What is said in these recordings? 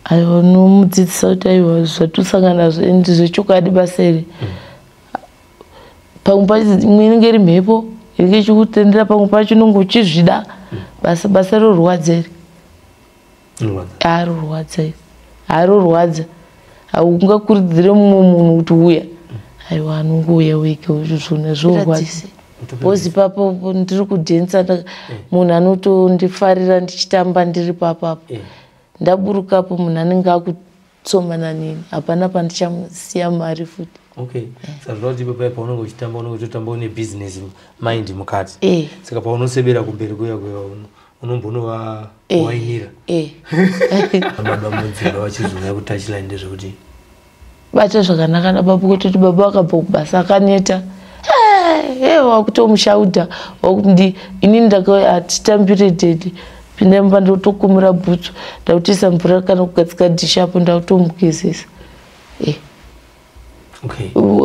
Aiwa, unomudzidzisa kuti aiwa, zvatusangana nazvo ende zvechokwadi basa iri. Pamwe pacho imwe inenge iri mhepo inenge ichikutendera, pamwe pacho unonge uchizvida. Basa rorwadza iri. Arorwadza iri, arorwadza. Haungakurudzire mumwe munhu kuti uya. Aiwa, anongouya wega uchizviona zvorwadza. Because ipapo ndiri kudhensa, munhu anotondifarira ndichitamba ndiri papapo. Ndaburukapo, munhu anenge akutsomana neni, hapana pandichamusiya mari futi. Okay, saka zvoda kuti ipapai paunenge uchitamba, unenge uchitotamba une business mind mukati. Saka paunosebera kumberi kuya kuya, unombonovawainira. Baba mudzimba vachizouya kutouchline, ndezvekuti Bata zvakanaka nababa, kutoti baba vakabva kubasa akaneta, wakutomushaudha, wakundi inini hatitambire daddy, pinda mumba, ndotokumura bhutsu, ndakutoisa mvura kana kugadzika dhishi apo, ndakutomugezesa.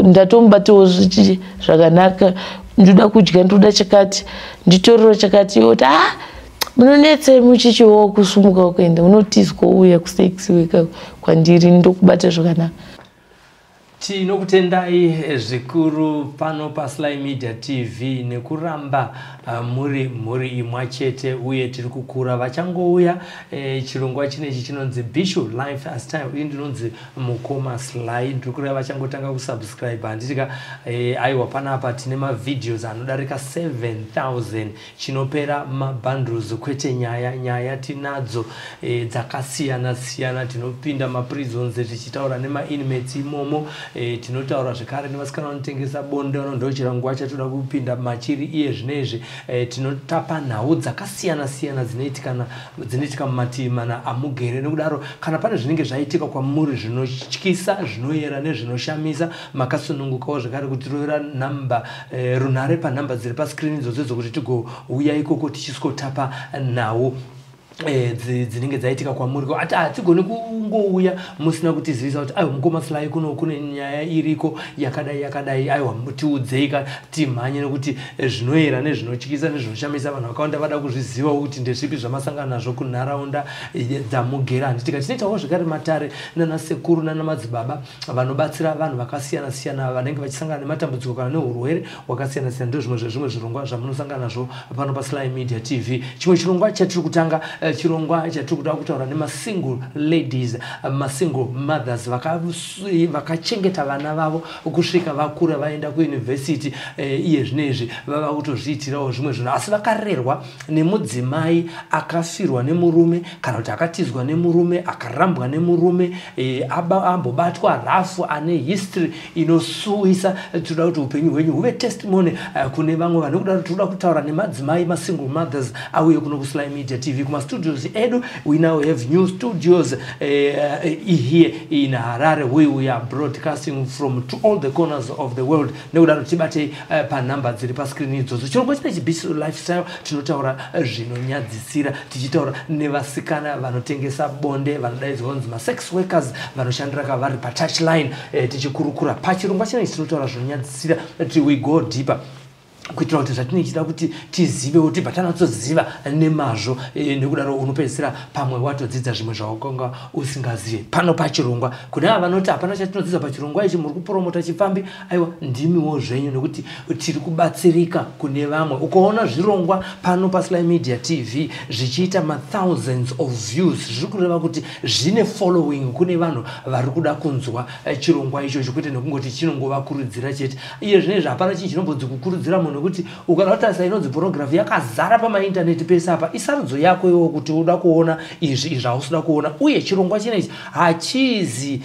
Ndatomubatawo zvakanaka, ndoda kudya, ndoda chakati, nditorero chakati, oti a munonetsei muchichiwo kusumuka kuenda, unotizwa uya kusex weka kwandiri, ndokubata zvakanaka. Tinokutendai zvikuru pano paSly Media TV nekuramba muri mhuri imwe chete uye tiri kukura. Vachangouya, chirongwa chinechi chinonzi Bishu Life Style, uye ndinonzi Mukoma Sly. Ndiri kureva vachangotanga kusubscribe, handitika? Aiwa, panapa tine mavideos anodarika 7000. Chinopera mabundles, kwete nyaya. Nyaya tinadzo dzakasiyana siyana. Tinopinda maprisons tichitaura nemainmates imomo. Tinotaura zvekare nevasikana vanotengesa bonde, vano chirongwa chatoda kupinda machiri iye zvinezvi. Tinotapa nhau dzakasiyana siyana dzinoitika mumativi mana amugere. Nekudaro kana pane zvinenge zvaitika kwamuri zvinotyisa, zvinoyera nezvinoshamisa, makasunungukawo zvekare kutirovera nhamba, runhare panhamba dziri pascreen idzodzo, dzokuti tigouya ikoko tichisvotapa nhau dzinenge dzaitika kwamuri. Ati hatigoni kungouya musina kutizivisa kuti aiwa, Mukoma Sly, kuno kune nyaya iriko yakadai yakadai. Aiwa, tiudzei ka timhanye, nekuti zvinoyera nezvinotyisa nezvinoshamisa, vanhu vakawanda vada kuzvizivawo kuti ndezvipi zvamasangana nazvo kunharaunda dzamugera, handitika? Tinoitawo zvekare matare nanasekuru nanamadzibaba vanobatsira vanhu vakasiyana siyana vanenge vachisangana nematambudziko kana neurwere hwakasiyana siyana. Ndo zvimwe zvezvimwe zvirongwa zvamunosangana nazvo pano paSly Media TV. Chimwe chirongwa chatiri kutanga, chirongwa chatiri kuda kutaura nemasingle ladies, masingle mothers vakachengeta vana vavo kusvika vakura, vaenda kuyunivhesiti, iye zvinezvi vava kutozviitirawo zvimwe zvinhu, asi vakarerwa nemudzimai akafirwa nemurume kana kuti akatizwa nemurume, akarambwa nemurume, ambobatwa rafu, ane history inosuwisa. Tinoda kuti upenyu hwenyu huve testimony kune vamwe vanhu. Nekudaro tinoda kutaura nemadzimai, masingle mothers, auye kuno kuSly Media TV kumastudios edu. We now have new studios here in Harare. We are broadcasting from to all the corners of the world. Nekudaro tibatei panhamba dziri pascreen idzodzo. Chirongwa chine chiBishu Lifestyle, tinotaura zvinonyadzisira, tichitaura nevasikana vanotengesa bonde, vanodaidzwa kunzi masex workers, vanoshandira kavari patouchline, tichikurukura pachirongwa chinechi. Tinotaura zvinonyadzisira, we go deeper kuitira kuti zvatinenge tichida kuti tizivewo tibva tanatsoziva nemazvo. Nekudaro unopedzisira pamwe watodzidza zvimwe zvawakanga usingazive pano pachirongwa. Kune ava vanoti hapana chatinodzidza pachirongwa ichi, muri kupromota chifambi, aiwa, ndimiwo zvenyu, nekuti tiri kubatsirika kune vamwe. Ukaona zvirongwa pano paSly Media TV zvichiita mathousands of views, zviri kureva kuti zvine following, kune vanhu vari kuda kunzwa chirongwa ichocho, kwete nekungoti chinongovakurudzira chete. Iye zvinezvi hapana chinhu chinombonzi kukurudzira munhu, nekuti ukada kutarisa inonzi pornography yakazara pamaindaneti pese apa. Isarudzo yako iwo kuti uda kuona izvi, izvi hausida kuona. Uye chirongwa chinechi hachizi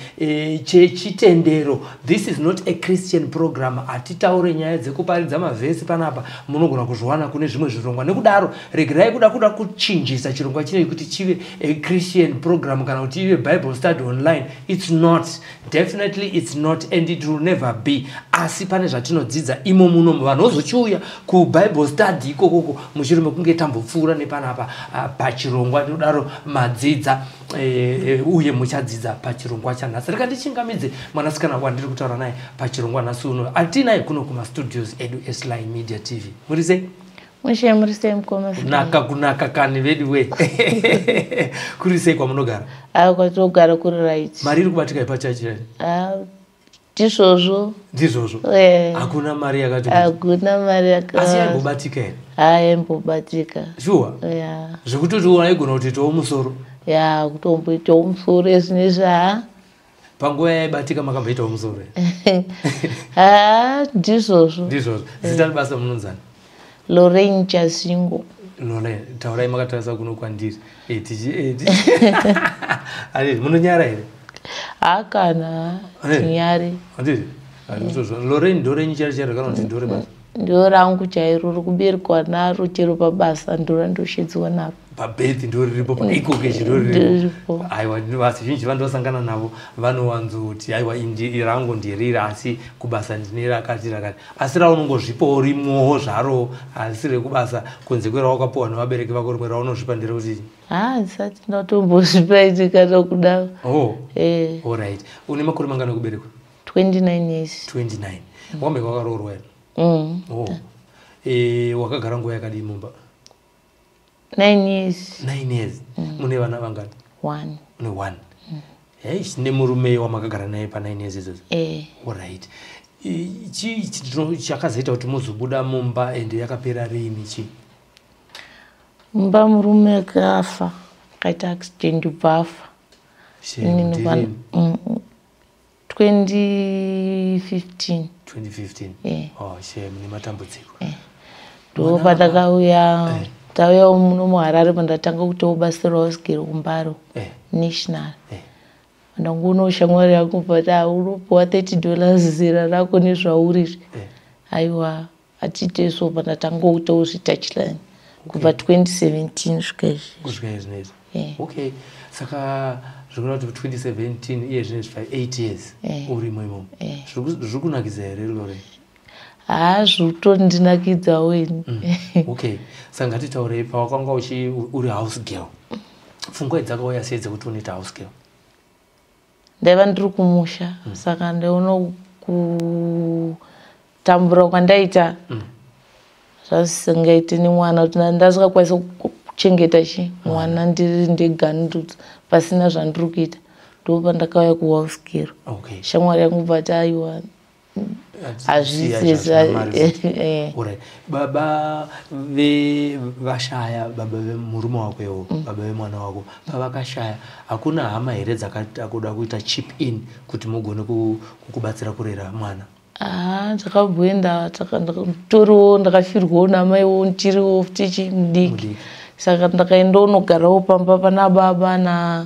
chechitendero. This is not a Christian program. Hatitaure nyaya dzekuparidza mavhesi panapa, munogona kuzviwana kune zvimwe zvirongwa. Nekudaro regerai kuda kuchinjisa chirongwa chinechi kuti chive a Christian program kana kuti ive Bible study online. It's not, definitely it's not, and it will never be. Asi pane zvatinodzidza imo munomu. Vanhu vozochiuya kuBible study ikokoko mushure mekunge tambopfuura nepanapa pachirongwa. Nekudaro madzidza, uye muchadzidza pachirongwa chanhasi. Rega ndichingamidze mwanasikana wandiri kutaura naye pachirongwa nhasi uno, atinaye kuno kumastudios edu eSly Media TV. Muri sei? Mushe, muri sei mukoma? Kunaka, kunaka kani vedu we. Kuri sei kwamunogara? A, kwatogara kuri right. Mari iri kubatika ipachachi? Ah, ndizvozvo. Ndizvozvo? Eh. Hakuna mari yakati? Hakuna mari. Asi yaimbobatika here? Haimbobatika. Shuwa? Ya. Zvekutoti waigona kutoitawo musoro? Ya, kutomboitawo musoro ezvinezvi, ha. Panguva yaibatika makamboitawo musoro here? Ha, ndizvozvo. Ndizvozvo. Zita rebasa munonzani? Lorraine Chasingo. Lorraine, taurai makatarisa kuno kwandiri. Handiti munonyara here? Ha, kana tinyari. Handiti Lorraine ndorenyu chairo chairo kana kuti ndorebasa? Ndo rangu chairo, rikuberekwa naro. Chero pabasa ndorandoshedziwa naro. Pabirth ndo riripo, paikokechi ndo riripo. Aiwa, vazhinji vandosangana navo vanowanzoti, "Aiwa, rangu nderiri, asi kubasa ndine rakati rakati." Asi raunongozvipawo rimwowo zvaro, asi rekubasa, kunze kwerawakapiwa nevabereki vako, rimwe raunozvipa nderekuti? Ha, ndisati ndatombozvipa ini kana kudaro. Oh. Eh. Alright, une makore mangani ekuberekwa? 29 years. 29. Wambenge wakaroorwa here? Mm. Oh. Wakagara nguva yakadii mumba? 9 years. 9 years. Mune vana vangani? One. Une one. Hei, nemurume wamakagara naye pa9 years idzodzo? Eh. Alright, chii chakazoita kuti muzobuda mumba, ende yakapera riini chii? Mumba murume akafa, akaita accident, ubva afa. Shame, ndirini? 2015. 2015? Eh. Oh, shame, nematambudziko. Ndo pandakauya. Tauyawo muno muHarare, pandatanga kuitawo basa rehouse girl kuMbare National. Ndangoona shamwari yangu, but unopiwa $30 zera rako nezvauri. Aiwa, atiite so. Pandatanga kuitawo zvitouchline kubva 2017 svika izvi. Kusvika izvinezvi? Eh. Okay, saka zvikureva kuti 2017, iye zvinezvi 8 years urimo imomo. Zviri kunakidza here, Lore? Haa, zvitondinakidzawo ini. Okay, saka ngatitaurei pawakanga uchi uri house girl. Pfungwa dzakauya sei dzekuti unoita house girl? Ndaiva ndiri kumusha, saka ndaiona kutambura kwandaita zvasingaiti nemwana, kuti ndasingakwanisa kuchengeta chi mwana ndiri ndega, pasina zvandiri kuita. Ndo pandakauya kuhouse girl. Shamwari yangu bvati, "Aiwa, hazvisi." Alright. Baba vashaya, baba vemurume wako iwo, baba vemwana wako, pavakashaya, hakuna hama here dzakakuda kuita chip in kuti mugone kukubatsira kurera mwana? Haa, ndakamboenda. Toriwo ndakafirwawo namaiwo ndichiriwo tichi mudiki. Mudiki. Saka ndakaendawo nogarawo pamba pana baba na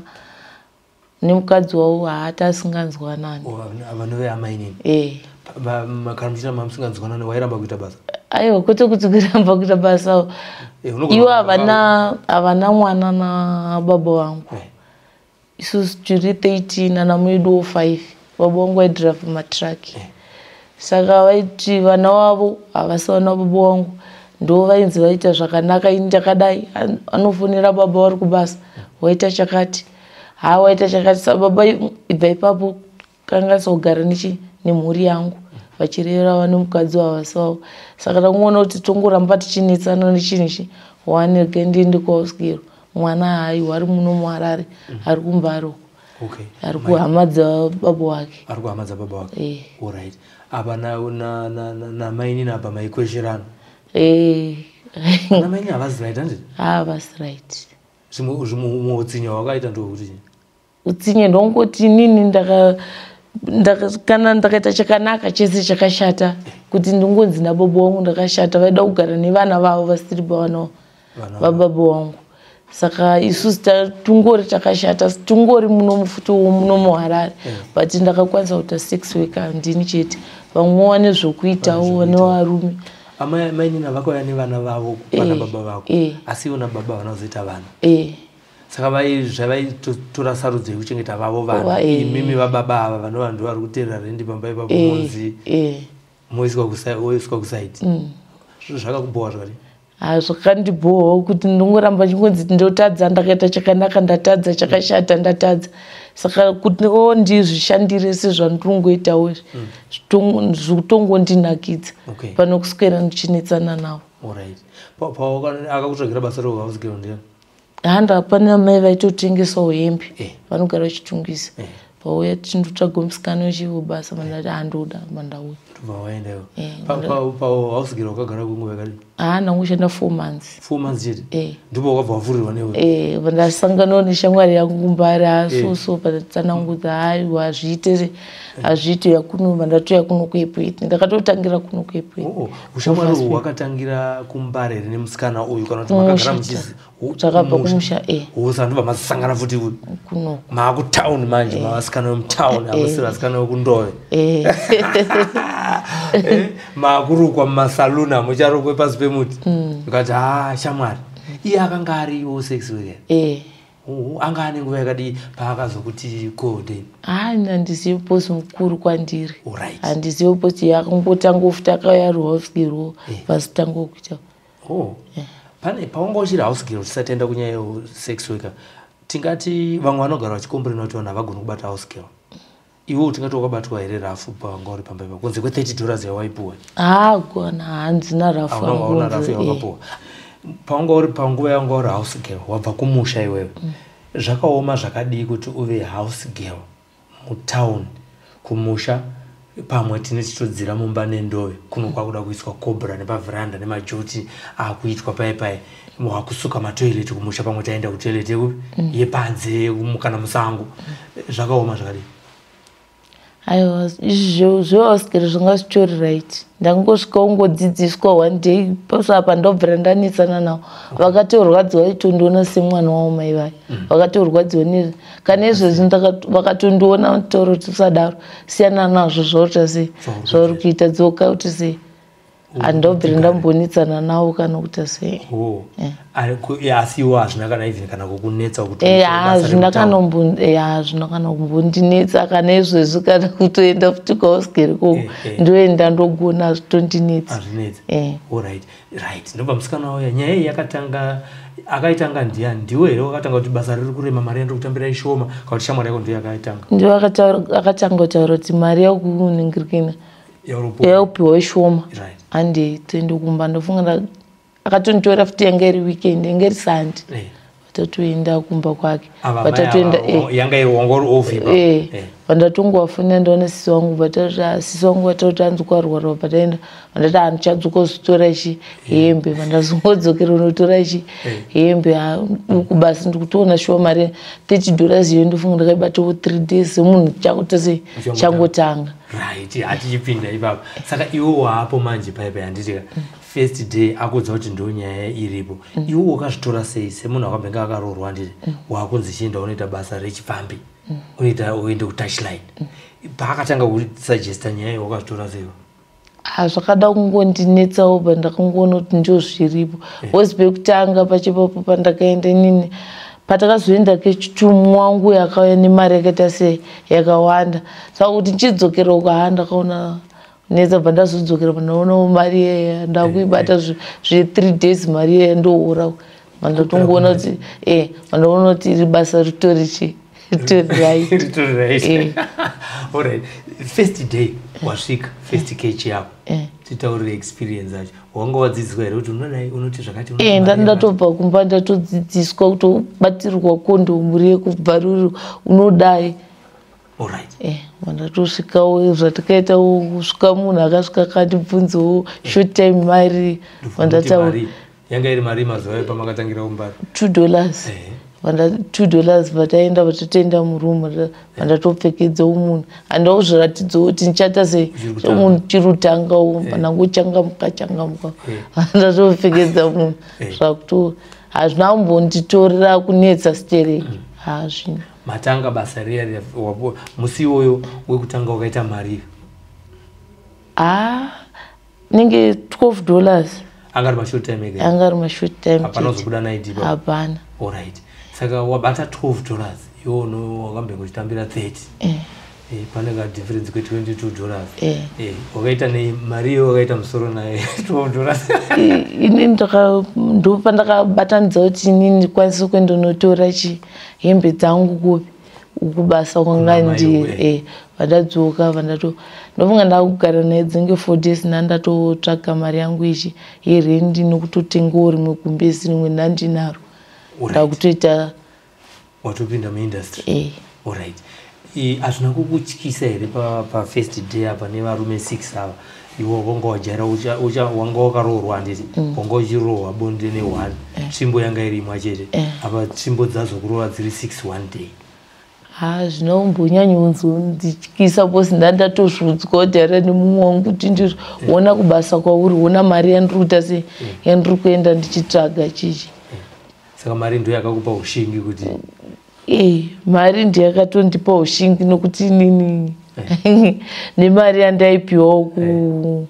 nemukadzi wavo. Haati asinganzwanani. O, vanove amainini? Eh. Kana muchiita mamusinganzwanani, wairamba kuita basa? Aiwa, kwete kuti kuramba kuita basa. Unogona Ivo kuramba. havana mwana nababa vangu. Isusu tiri 13, ana mueduwo 5. Baba vangu vaidhiraivha matraki, saka vaiti vana vavo havasi vana baba vangu, ndo vainzi vaita zvakanaka. Ini ndakadai, anofonera baba vari kubasa, "Waita chakati, ha, waita chakati." Saka baba ibva ipapo kanganisa kugara nechi nemhuri yangu, vachirera vane mukadzi wavasi vavo. Saka tangoona kuti tongoramba tichinetsana nechinhu ichi one. Rega ndiende kuhouse girl. Mwana haaiwa, ari muno muHarare, ari kuMbare uko. Ari kuhama dzababa wake. Ari kuhama dzababa wake? Eh. Alright, apa namainini apa maikwesherana? Eh. Namainini havazi right, handiti? Havasi right. Zvimwe utsinye hwakaita ndokuti chii? Utsinye ndongoti inini kana ndakaita chakanaka, chese chakashata, kuti ndingonzi nababa vangu ndakashata. Vaida kugara nevana vavo vasiri vana Vana vababa vangu. Saka isusu tungori takashata, tungori muno mufuti muno muHarare. But ndakakwanisa kuita sex worker ndini chete, vamwe vane zvokuitawo, vane varume. Amai, mainini vakauya nevana vavo pana baba vako? Eh. Asi ivo nababa havana kuzoita vana? Eh. Saka zvavaitotora sarudzo yekuchengeta vavo vana? Va. Imimi vababa ava vanova ndo vari kuteerera rendi pamba ipapo, monzi moiswa woiswa kuside. Zvakakubhowa zvakati? Ha, zvakandibhowawo kuti ndongoramba chingonzi ndotadza. Ndakaita chakanaka ndatadza, chakashata ndatadza. Saka kuti o ndizvishandire sezvandiringoitawo izvi, zvitongondinakidza pane kuswera ndichinetsana navo. Alright. Akakutsvagira basa rehouse girl ndiani? Handa pane mai vaitotengesawo hembe, vanogara vachitungisa. Pauya tindotsvaga musikana wechivo basa, mandati handoda, mandauya. Ndobva waendayo. Pahouse girl wakagara kwenguva yakadii? Ha, ndangoshanda 4 months. 4 months chete? Eh. Ndipo wakabva wafurirwa newe? Eh, ndasanganawo neshamwari yangu kumbari, asuso patsanangudza, haiwa hazviite, hazviite yakuno, vandatoya kuno kuEpworth. Ndakatotangira kuno kuEpworth. Oh, ushamwari uhwu hwakatangira kumbare here nemusikana uyu, kana kuti makagara muchizi? Takabva kumusha, eh. Saka ndobva masangana futi kuno maakutauni manje, mavasikana vemutauni, hamusiri vasikana vekundove. Maakurukwa mumasaluni, hamucharukwe pasi pemuti. Ukati ha, shamwari iye akanga ariwo sex worker? Eh. Oh, anga ane nguva yakadii paakazokuti kode? Hayi, handizivi posi mukuru kwandiri. Alright. Handizivi posi yakangotanga futi, akauya ari house girl, vasitanga kuita. Oh. Pane pawanga uchiri house girl, tisati taenda kunyaya yesex worker, tingati vamwe vanogara vachikomborena kuti vanhu havagoni kubata house girl. Iwewo tingati wakabatwa here rafu pawanga uri pamba ipapo, kunze kwe$30 yawaipuwa? Haagona, hanzina rafu. Hauna rafu Angonzi, yawakapuwa pawanga uri, panguva yawanga uri house girl, wabva kumusha iwewe. Zvakaoma zvakadii kuti uve house girl mutown? Kumusha pamwe tine tichitodzira mumba nendove, kuno kwakuda kuiswa cobra nepavheranda nemajoti akuitwa pai pai, wakusuka matoilet. Kumusha pamwe taenda kutoilet yekupi, yepanze kana musango. Zvakaoma zvakadii? Aiwa, izvi zvehouse girl zvanga zvitori right. Ndangosvika ungodzidziswa one day pasapa, ndobvira ndanetsana navo. Vakatorwadziwa, itondiona semwana wavo mai vaya. Vakatorwadziwa ne kana izvezvi vakatondiona taura kuti usadaro, siyana nazvo zvauri sei, zvauri kuita, dzoka kuti sei. Handobvira ndambonetsana navo kana kuita sei. Oh. Asi iwo hazvina kana even kana kukunetsa kuti Eh, uite basa hazvina remutauni? Hazvina kana kumbondinetsa kana izvezvi, kana kutoenda futi kuhouse girl ikoko, ndoenda ndogona, hazvitondinetsi. Hazvinetsi. Eh. Alright, right. Ndobva musikana wauya. Nyaya iyi yakatanga, akaitanga ndiani? Ndiwe here wakatanga kuti basa riri kurema, mari yandiri kutambira ishoma, kana kuti shamwari yako ndiyo yakaitanga? Ndiwo akatanga kutaura kuti mari yakuningirikina Yauri yaupiwa ishoma. Right. Handei toende kumba. Ndofunga akatonditora futi, yanga iri weekend, yanga iri Sunday. Vatatoenda kumba kwake. Ava mai Vatatoenda. ava, yanga iri wanga uri off ipapo. Eh, vandatongovafonera, ndaona sisi vangu, vatati, "Ah, sisi vangu vatati anzi kwarwara." Pataenda, vandati handichadzoka kuzotora chi hembe, vandazongodzokera unotora chi hembe. Ah, uku basi ndikutoona shuwa mari $30 iyo, ndofunga ndakaibatawo 3 days semunhu chakuta sei. Uchangotanga. Changotanga. Right, hatichipinda ipapo. Saka iwe waapo manje paipai, handitika? First day akudza kuti ndo nyaya iripo, iwe wakazvitora sei semunhu akambenge akaroorwa, handiti? Waakunzi chienda unoita basa rechipfambi, unoita uende kutouchline. Paakatanga kusuggesta nyaya iyi, wakazvitora sei? Ah, zvakada kungondinetsawo, pandakangoona kuti ndo zviripo, because pekutanga pachipapo pandakaenda inini, patakazoenda kechitumwa wangu yakauya nemari yakaita sei, yakawanda. Saka kuti ndichidzokera uko, haa, ndakaona netsa. Bva ndazodzokera, pandaonawo mari iyaya ndakuibata zve3 days, mari iyaya ndohora. Vandatongoona kuti vandaona kuti iri basa ritori chi, ritori right. Ritori right. Eh. Alright, first day wasvika, first catch yako, titaurire experience yacho. Wanga wadzidziswa here kuti unodai, unoti zvakati, unoti Eh, mari ndati yakati? ndatobva kumba, ndatodzidziswa kutobatirwa kondomu riye kubva ruri unodai. Alright. Eh, vandatosvikawo, zvatikaitawo kusvika munhu akasvika akandibvunzawo short time mari. Ndofunga kuti Vandataura. mari yanga iri mari mazuva ayo pamakatangira kumbari? $2. Vanda $2, vataenda, vatatoenda murumu, vandatopfekedzawo munhu, handauzviratidzawo kuti ndichata sei. Uchiri kutanga. Munhu chiri kutangawo, pandango-changamuka changamuka, vandatopfekedza munhu. Zvakuto hazvina kumbonditorera kunetsa stereki, hazvina. Matanga basa riya riya, musi iwoyo wekutanga wakaita mari? Ha, inenge $12. Anga ari mashort time ega? Anga ari mashort time. Hapana Chete. kuzobuda 90 ipapo? Hapana. Alright, saka wabata $12, iwo wakambenge uchitambira 30. Pane kadifference kwe$22. Wakaita nei mari iyo? Wakaita musoro naye $12? Inini ndopandakabatanidza kuti inini ndikwanise kuenda unotora chi hembe dzangu kupi. Kubasa kwanga ndi vandadzoka vandato ndofunga ndakugara naye dzinge 4 days ndandatotsvaga mari yangu ichi yerendi nekutotengawo rimwe gumbezi rimwe ndandinaro ndakutoita watopinda muindustry. Alright, hazvina kukutyisa here pafirst day apa nevarume 6 ava? Iwe wanga wajaira wanga wakaroorwa handiti, wanga uchirohwa bonde ne1 tsvimbo yanga iri imwe chete, apa tsvimbo dzazokurova dziri 6 one day. Ha, zvinombonyanyonzondityisa bosi ndandatozviudzwa kudhara nemumwe wangu kuti ndiriona kubasa kwauri, ona mari yandiri kuita sei yandiri kuenda ndichitsvaga chichi. Saka mari ndo yakakupa ushingi kuti? Mari ndiyakatondipa ushingi nokuti inini nemari yandaipiwawo ku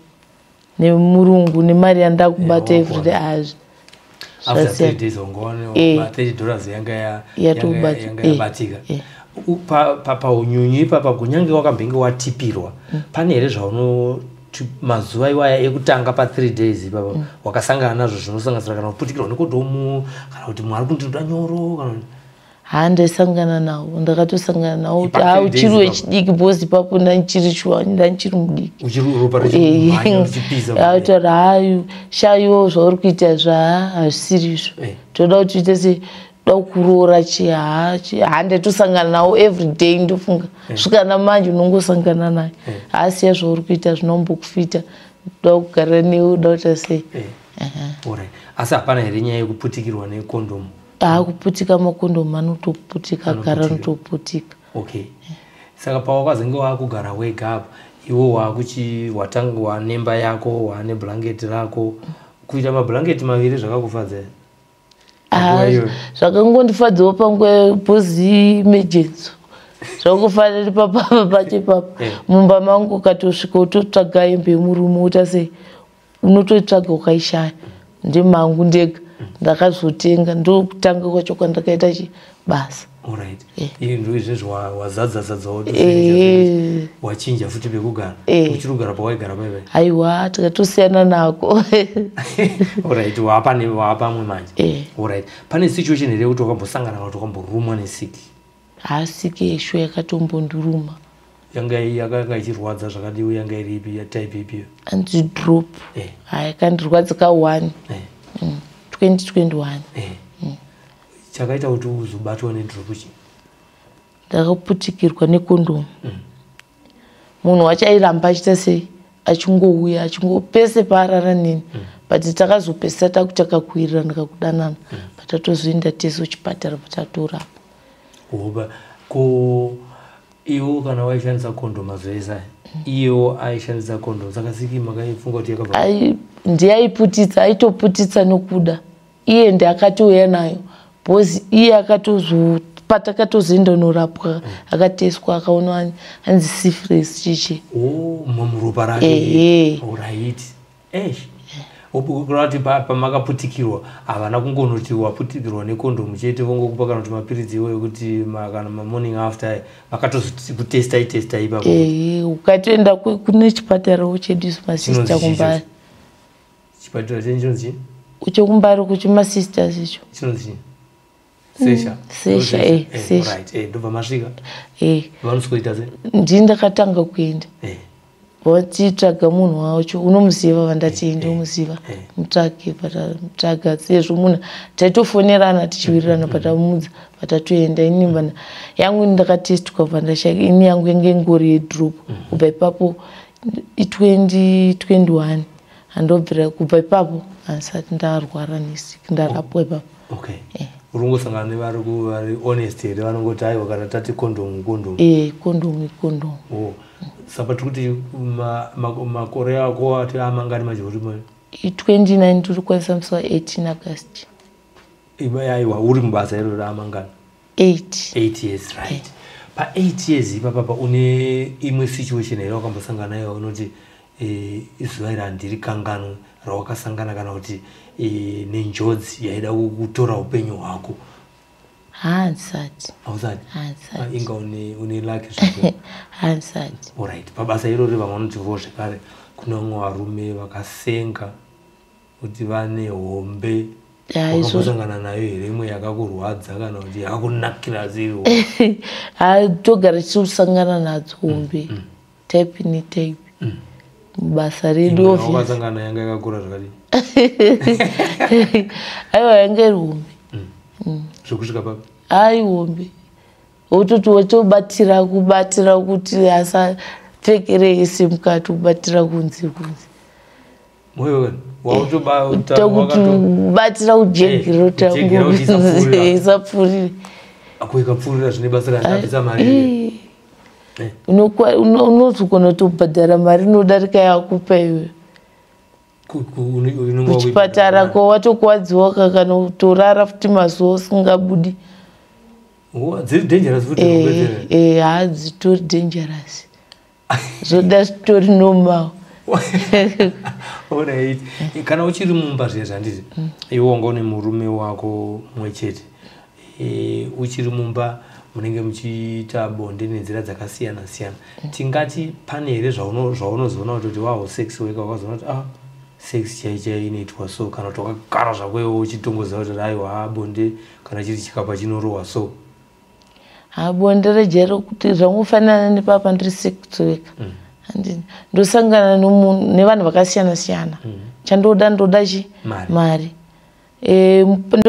nemurungu nemari yandakubata everyday azvi. After 3 days wangaone $30 yanga yabatika. Paunyunyu ipapa kunyange wakambenge watipirwa, pane here zvauno mazuva iwaya ekutanga pa3 days ipapa wakasangana nazvo zvinosanganisira kana kuputikirwa nekondomu kana kuti mwari kundinoda nyoro kana? Ha, ndaisangana nawo, ndakatosangana nawo kuti ha, uchiri wechidiki because ipapo ndandichiri shuwa ndandichiri mudiki. Ataura hayo shaiwo zvauri kuita zva hazvisiri izvo, toda kuti uite sei, da kuroora chi. Ha, ndaitosangana nawo every day, ndofunga svika namanje unongosangana naye, haasiya zvauri kuita zvinombokufita, da kugara newe, uda kuita sei. Asi hapana here nyaya yekuputikirwa nekondomu? Aakuputika, makondomu anotoputika, gara anotoputika. Okay, saka pawakazenge waakugara wega apa, iwe waakuchi watanga wanemba yako, waane bhurangeti rako, kuita mabhurangeti maviri zvakakufadza here? Zvakangondifadzawo panguva because emergency, zvakufanira papapa pacho ipapo mumba mangu ukatosvika utotsvaga hembe yemurume uta sei, unotoitsvaga ukaishaya, ndemangu ndega ndakazotenga, ndokutanga kwacho kwandakaita chibasa. Alright, iri ndo izvezvi wazadza zadzawo, wachinja futi pekugara, uchiri kugara pawaigara paipai? Aiwa, tikatosiyana nako. Alright, waapane waapamwe manje. Alright, pane situation here yekuti wakambosangana kana kuti wakamborumwa nesiki? Hasiki yesho yakatombonduruma. Yanga yakanga ichirwadza zvakadiwi? Yanga iri ipi, yatype ipiyo? Anzi drop. Hai, yakandirwadza ka1 2021. Chakaita kuti uzobatwa nedrop chi? Ndakaputikirwa nekondomu. Munhu wacho airamba achiita sei, achingouya achingo pese paarara neni, but takazopedzisa takutakakuwirirana kakudanana, patatozoenda tese kuchipatara patatorapa. Oba ko iwo kana waishandisa kondomu mazuva iyewo aishandisa kondomu, saka siki makaifunga kuti yakabva? Ndiye aiputitsa, aitoputitsa nokuda iye ndiakatouya nayo because iye akatozo patakatozoenda unorapwa akateswa akaona anzi syphilis chichi. Oh, muropa rake? Ehe. Alright, eish, kureva kuti pamakaputikirwa havana kungonoti waputikirwa nekondomu chete vongokupa kana kuti mapiritsi iwo ekuti kana mamorning after, vakatozokutestai testai ipapo? Ehe, ukatoenda kune chipatarawo chedu isu masista Chinonzi chii? kumbari. Chipatara chenyu chinonzi chii? Chekumbari kuchimasisters icho. Chinonzi chii? Sesha? Sesha, eh, Sesha. Right, ndobva masvika? Eh. Vanosikoita sei? Ndini ndakatanga kuenda. Vachitsvaga munhu wacho, unomuziva vandati ndomuziva, mutsvage, patamutsvaga sezvo munhu taitofonerana tichiwirirana, patamudza patatoenda. Ini vana yangu ndakatestwa pandashaka, ini yangu yange ingori yedrop. Kubva ipapo i2021 handobvira, kubva ipapo handisati ndarwara nesiki, ndarapwa ipapo. Okay, uri kungosangana nevari vari honest here, vanongoti aiwa, kana tati kondomu, kondomu? E, kondomu ikondomu. Oh, saka tiri kuti makore ako ati amangani manje uri I29, tiri kukwanisa musi wa18 August. Aiwa, uri mubasa iro raamangani? 8. 8 years, right. Pa8 years ipapapa une imwe situation here wakambosangana nayo unoti zuva iri handiri kanganwe rawakasangana kana kuti nenjodzi yaida kutora upenyu hwako? Handisati. Hausati? Handisati. Inga une lucky zvako. Handisati. Alright, pabasa irori vamwe vanotivo zvekare kune vamwe varume vakasenga kuti vane hombe. Wakambosangana nayo here imwe yakakurwadza kana kuti yakakunakira ziriwo? Ha, togara tichikusangana nadzo hombe, type netype mubasa redu. Imwe wakasangana yanga yakakura zvakadii? Aiwa, yanga iri hombe. Zvekusvika papi? Ai, hombe, wototi wotobatira, kubatira kuti asapfekere ese mukati, kubatira kunze kunze. Moyo Tokuti kubatira kujegero. Kujegera kuti isapfuurira. Isapfuurire. Ako ikapfuurira zvine basa randabvisa mari. Unozogona kutobhadhara mari inodarika yakupa iwe. Kuchipatara ko watokuwadziwa kana kutorara futi mazuva usingabudi. Dziri dangerous futi kuwedzera. Ha, dzitori dangerous, zvoda zvitori normal. Alright. Kana uchiri mumba zviya, zvanditi iwe wanga une murume wako mumwe chete, uchiri mumba munenge muchiita bonde nenzira dzakasiyana siyana. Tingati pane here zvaunozoona kuti waho sex worker, wakazoona kuti ah, sex chai chai inoitwa so, kana kuti wakagara zvako iwe uchitongoziva kuti aiwa, bonde kana chiri chikapa chinorohwa so? Ha, bonde rejero kuti zvangofanana nepapa ndiri sex worker. Ndosangana nevanhu vakasiyana siyana. Chandoda, ndoda chi? Mari. Mari.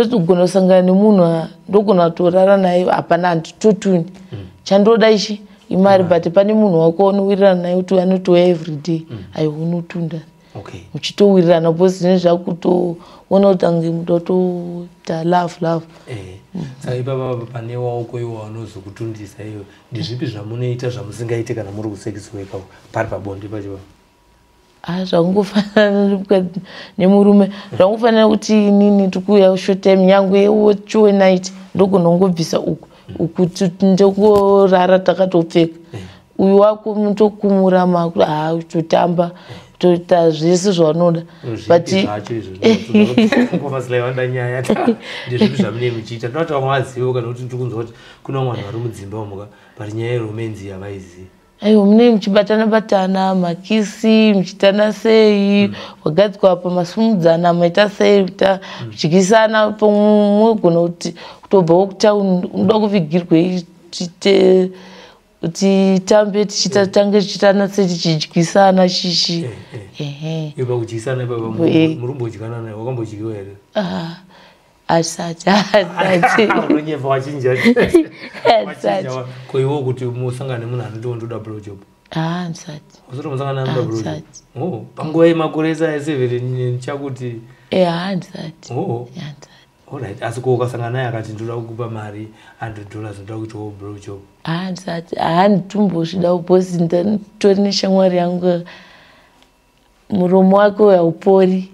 Ndogona kusangana nemunhu, ndogona kutorara naye, hapana, handitotuni. Chandoda ichi imari, but pane munhu wako unowirirana naye kuti anotouya everyday, aiwa, unotunda. Muchitowirirana because zvinenge zvakutoona kuti ange muda kutoita love love. Saka ipapa pane wauko iwo wanozokutundisa iyo, ndezvipi zvamunoita zvamusingaite kana muri kusex worker pari pabonde pacho? Ah, zvangofanana nemurume, zvangofanana kuti inini tikuuya short time, nyangwe wochiwe night, ndogona kungobvisa uku uku, ndongorara takatopfeka. Uyu wako mutokumura maku, ha, totamba, toita zvese zvaunoda, but Zvipi zvacho izvo? Ngomasilaivanda nyaya, ndezvipi zvamunee muchiita? Toda kuti vamwe vazivewo, kana kuti ndiri kunzwa kuti kuna vamwe vanhu vari mudzimba umuka, but nyaya yeromance havaizivi. Aiwa, munee muchibatana batana, makiss, muchiitana sei, wagadzikwa apa, masumudzana, maita sei, muchikisana. Munogona kuti kutobvawo kutauni, unoda kuvigirwei, titambe, tichitange tichiitana sei, tichidyisana chichi. Ehe. Iyo pakudyisana ipapa, murimbodyanana, wakambodyiwa here? Ah, asati, asati. Unonyepa, wachinja. Asati. Wachinja. Ko iwo kuti musangane nemunhu anoti ndoda blowjob? Ah, handisati. Usati musangana neanoda blowjob? Handisati. Oh, panguva yemakore esa eseven chakuti? Handisati. Handisati. Alright, asi ko ukasangana naye akati ndoda kukupa mari $100, ndoda kuitawo blowjob? Handisati, handitombozvida because nditori neshamwari yangu, muromo wake haupori.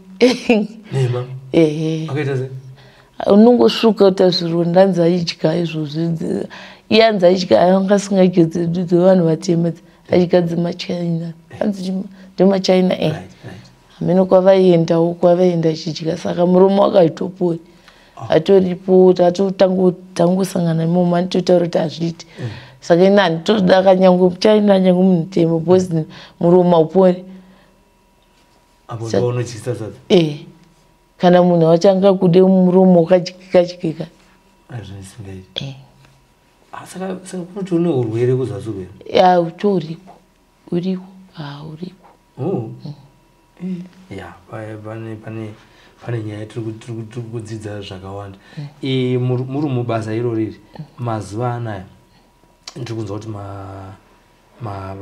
Nema? Ehe. Akaita sei? Unongosvuka kuita zvironda, anzi aidya izvozvi. Iye anzi aidya, anga asingadye dzedu dzevanhu vatema, aidya dzemachina, anzi ndemachina e. Hameno kwavaiendawo, kwavaienda achidya, saka muromo wake haitopori, atoripo. Tatotangosangana imomo, anitotaura kuti hazviiti. Saka ini handitoda kanyangwe muchina, nyangwe munhu mutema, because muromo haupori. Apo ndounodyisa sadza? E, kana munhu wacho angakude muromo wakadyika dyika. Azvinisingaiti. E. Ah, saka kunoti une urwere kuzasi urwere? Ya, utoriko, uriko, ha, uriko. Oh. Ya, pane nyaya tiri kudzidza zvakawanda. Muri mubasa irori iri mazuva anaya, ndiri kunzwa kuti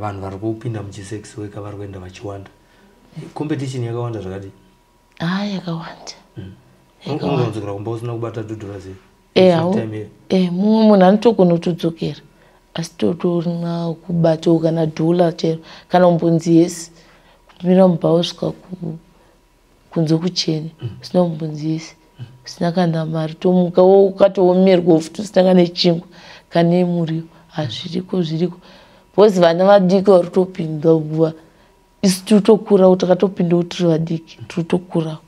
vanhu vari kupinda muchisex worker vari kuenda vachiwanda. Competition yakawanda zvakadii? Ha, yakawanda. Unodzokera kumba usina kubata $2 sei? E, Time here. E, mumwe munhu anotogona kutodzokera asi totorina kubatawo kana dhola chero, kana kumbonzi yes, kumira mubva usvika kunze kuchene usina kumbonzi yes, usina kana mari, tomuka ukatoomerwa futi usina kana chingwa kana muriwo. Hazviriko, zviriko, because vana vadiki vari kutopinda nguva, isu tiri kutokurawo, takatopindawo tiri vadiki, tiri kutokurawo.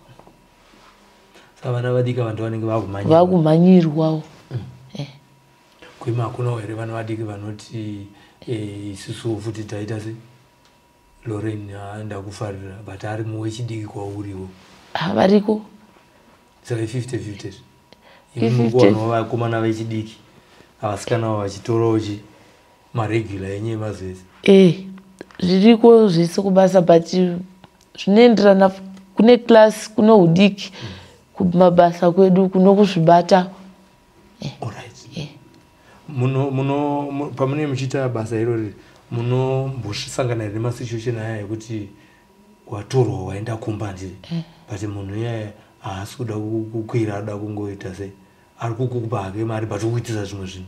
Saka vana vadiki vantu vanenge vakumhanyira? Vakumhanyirwawo. Kuima hakunawo here vana vadiki vanoti isusuwo futi taita se Loren, ndakufarira, but ari muwechidiki kwauriwo? Ah, variko. Saka 50-50 imwe vakomana vechidiki avasikana vachitorawo chi maregular enyu emazuva ese. Zviriko zvese kubasa, but zvinoenderana kune class, kune hudiki, kumabasa kwedu kuno kuzvibata. Alright. Muno pamunenge muchiita basa irori, munombosangana here nemasituation aya ekuti watorwa waenda kumba, handiti? But munhu iyaya haasi kuda kukwira, ada kungoita sei, ari kukupa hake mari but ukuitisa zvimwe zvinhu?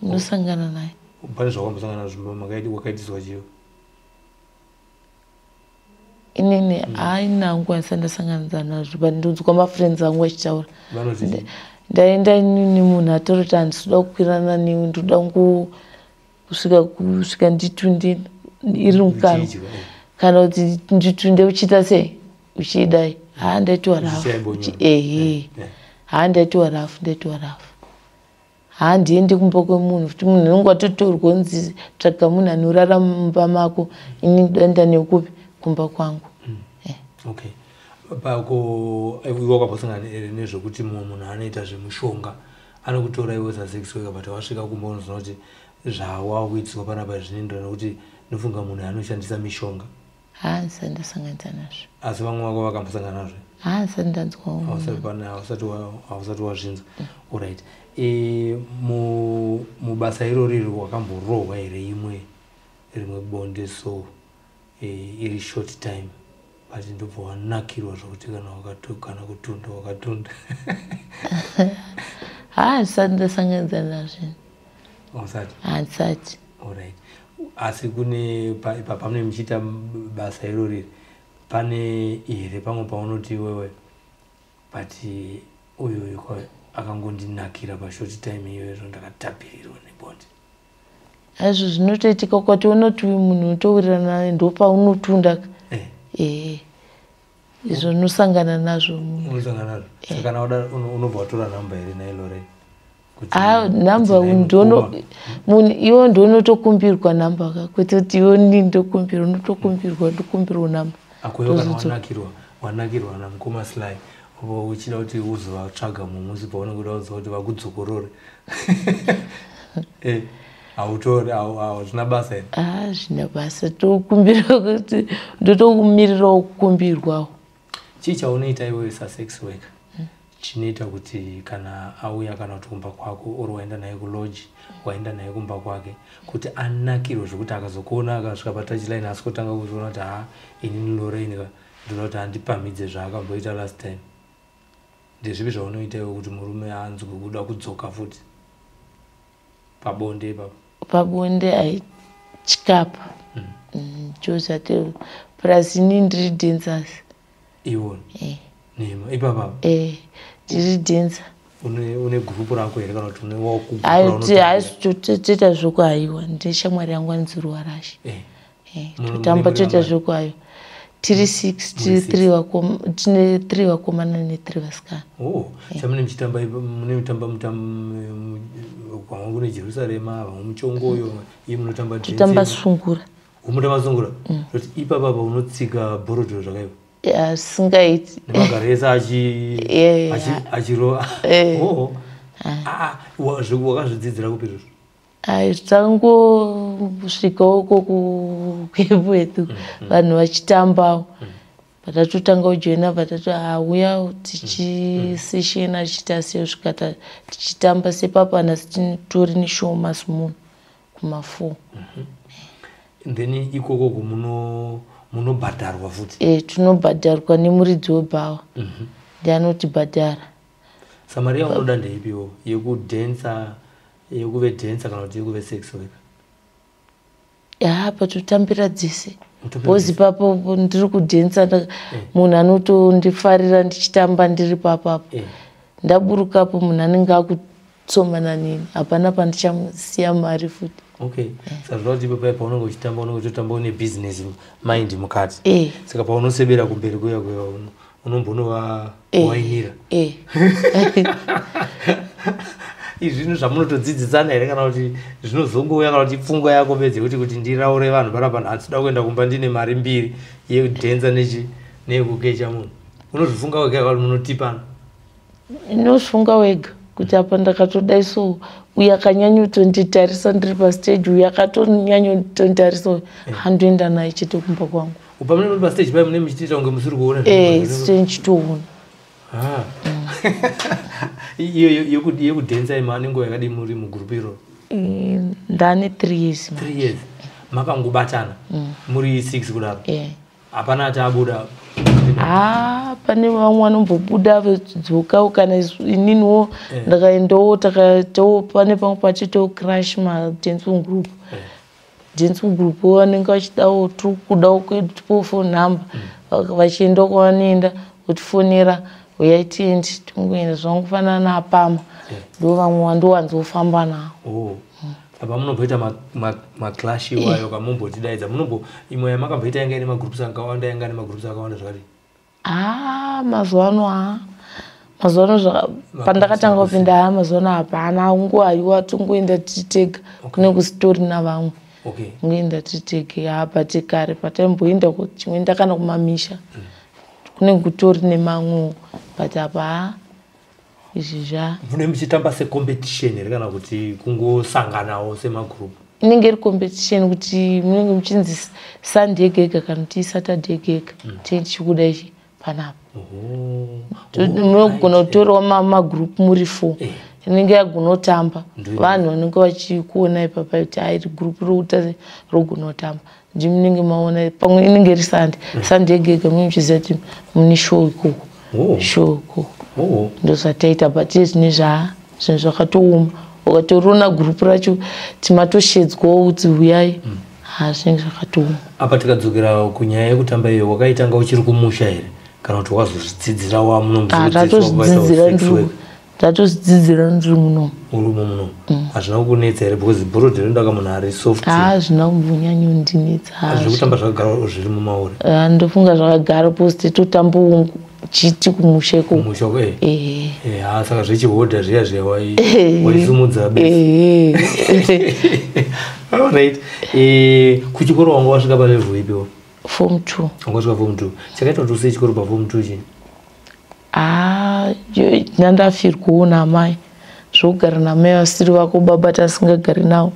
Unosangana naye. Pane zvawambosangana nazvo wakaitiswa chiyo? Inini haina hangu andisati ndasanganidza nazvo, but ndonzwa mafriends angu achitaura. Vanoti? Ndaenda inini, munhu atoroti handisi kuda kukwirana newe, ndoda kusvika nditunde iri mukanwa, Uchidya, eh. kana kuti nditunde uchiita sei, uchidai. Haa, ndaitiwa rafu. Uchichaimbonyora. Ehe. Haa, ndaitiwa rafu, ndaitiwa rafu. Haa, ndiendi kumba kwemunhu futi. Munhu unenge watotorwa unzi tsvaga munhu anorara mumba mako. Ini ndoenda nekupi kumba kwangu? Okay, pako iwe wakambosangana nezvekuti mumwe munhu anoita zvemushonga, anokutora iwe sasex worker, but wasvika kumba unozoona kuti zvawakuitiswa panapa zvinoenderana nekuti ndofunga munhu anoshandisa mishonga? Haa, ndisati ndasanganidza nazvo. Asi vamwe vako vakambosangana nazvo? Haa, ndisati ndanzwawo. Hausati wazvinzwa. Alright. Mubasa irori iri wakamborohwa here imwe rimwe bonde so iri short time, but ndobva wanakirwa zvokuti kana kutunda wakatunda? Haa, ndisati ndasanganidza nazvo. Hausati? Handisati. Alright, asi kune pamunenge muchiita basa irori, pane here pamwe paunoti iwewe, but uyu uyu akangondinakira pashort time iyoyo, ndakatapirirwa nebonde? Aizvo zvinotoitika ukati unoti uyu munhu unotowirirana naye, ndopaunotunda. Ee, izvo unosangana nazvo munhu. Unosangana nazvo. Saka kana wada unobva watora nhamba here nailore? Ah, nhamba ndono munhu iwo ndonotokumbirwa nhamba ka, kwete kuti iwo ndini ndokumbirwa. Unotokumbirwa, ndokumbirwa nhamba. Akuiwa kana wanakirwa namukoma Sly, uchida kuti uzovatsvaga mumusi paunenge uda kuziva kuti vakudzokorore, hautori, hazvina basa here? Ah, zvina basa. Tokumbira kuti ndotokumirirawo kukumbirwawo. Chii chaunoita iwewe sasex worker chinoita kuti kana auya kana kuti kumba kwako, or waenda naye kulodge, waenda naye kumba kwake, kuti anakirwe zvekuti akazokuona akasvika patouchline asi kutanga kuzoona kuti ha, inini Lorraine ka, ndoda kuti andipamhidze zvaakamboita last time? Ndezvipi zvaunoita iwe kuti murume anzwe kuda kudzoka futi pabonde ipapo? Pabonde aityapa chozvati, plus inini ndiri dancers. Iwona nema ipapapa? Ndiri dancer. Une gurupu rako here kana kuti une Haisi toita zvokuhaiwa, ndine shamwari yangu anonzi Ruwarashi. Totamba, toita zvokuhaiwa tiri six, tiri three, tine three vakomana nethree vasikana. Oh, chamune muchitamba, mune mutamba vamwe kune Jerusarema, vamwe muchongoyo, iye munotamba? Totamba sungura. Unotamba sungura, kuti ipapapa unotsika bhorodhoro zvakaipa? Asingaiti. Nemagaro ese achirova. Oh. Ah, wakazvidzidzira kupi izvozvo? Ai, tangosvikawo kuKepworth, vanhu vachitambawo, patatotanga kujoina, patato auya tichiseshena, tichiita sei, kusvika tichitamba sepapa nhasi titori neshow masimunhu kuma4. Then ikokoko munobhadharwa futi? E, tinobhadharwa nemuridzi webhawa, ndianotibhadhara. Samaria, unoda ndeipiwo, yekudhensa, yekuve dhensa kana kuti yekuve sex worker? Ya, patotambira dzese, because ipapo ndiri kudhensa, munhu anotondifarira ndichitamba ndiri papapo. Ndaburukapo, munhu anenge akutsomana neni, hapana pandichamusiya mari futi. Okay, saka zvoda kuti ipapai paunenge uchitamba, unenge uchitotamba une business mind mukati? E. Saka paunosebera kumberi kuya kuya, unombonova wainira? E. Izvi zvinhu zvamunotodzidzisana here kana kuti zvinozongouya, kana kuti pfungwa yako bedzi yekuti kuti ndiraure vanhu panapa, handisida kuenda kumba ndine mari mbiri, yekudhenza neyekukecha munhu? Unozvifunga wega kana munotipana? Unozvifunga wega kuti apa ndakatodai so, uyu akanyanyotonditarisa ndiri pastage, uyu akatonyanyotonditarisa, handoenda naye chete kumba kwangu. Pamune muri pastage paye mune muchitiita kunge musiri kuona? Eh, ndichitoona. Ah. Iyo yekudhensa ima nenguva yakadii muri mugurupu iroro? Ndane 3 years. 3 years makangobatana muri 6 kudaro? Hapana ati abuda? Ha, pane vamwe vanombobuda vedzoka, kana ininiwo ndakaendawo, takaitawo pane pamwe pachiitawo crash madancing group. Dancing group vanenge vachidawo, tiri kudawo kwedu, tipowo phone number. Vachiendawo kwavanoenda, votifonera, uyai tiende, tingoenda. Zvangofanana naapama, ndo vamwe vandowanzofamba navo. Oh. Apa munomboita maclash iwayo kamumbotidaidza, munombo imwe yamakamboita yanga ine magroups akawanda, yanga ine magroups akawanda zvakadii? Ha, mazuva ano, ha, mazuva ano pandakatanga kupinda, ha, mazuva ano hapana. Ungohaiwa, tongoenda titega, kune kusitori navamwe. Ngoenda titege. Ha, but kare pataimboenda chimboenda kana kumamisha, kune kutori nemamwewo, but apa ha, izvi zva Mune muchitamba secompetition here kana kuti kungosanganawo semagroup? Inenge iri competition, kuti munenge muchinzi Sunday yega yega kana kuti Saturday yega yega tinenge tichikuda ichi panapa. Munogona kutorawo magroup muri four, inenge yagona kutamba. Vanhu vanenge vachikuona ipapa kuti airi group rokuta rogona kutamba, ndimunenge maona. Pamwe inenge iri Sunday, Sunday yega yega munenge muchiziva kuti mune show ikoko, show ikoko. Ndozvataita, but zvine zvinhu zvakatooma, ukatoriona gurupu racho timatoshedzwawo kuti uyai, ha, zvinenge zvakatooma. Apa tikadzokera kunyaya yekutamba iyo, wakaitanga uchiri kumusha here kana kuti wazozvidzidzira wamuno? Ndatozvidzidzira ndiri munomu. Urimo munomu, hazvina kukunetsa here? Because bhodhi rinoda munhu ari soft. Hazvina kumbonyanyondinetsa. Zvekutamba zvakagara zviri mumauri? Ndofunga zvakagara, post totambawo chiti kumusha ikoko. Kumusha, eh. Ha, saka zvechihodha zviya zviya waisimudza. Alright, kuchikoro wanga wasvika palevel ipiwo? Form 2. Wanga wasvika form 2. Chakaita kuti usiye chikoro paform 2 chii? Ha, ndandafirwawo namai, zvokugara namai vasiri vako, baba tasingagari navo.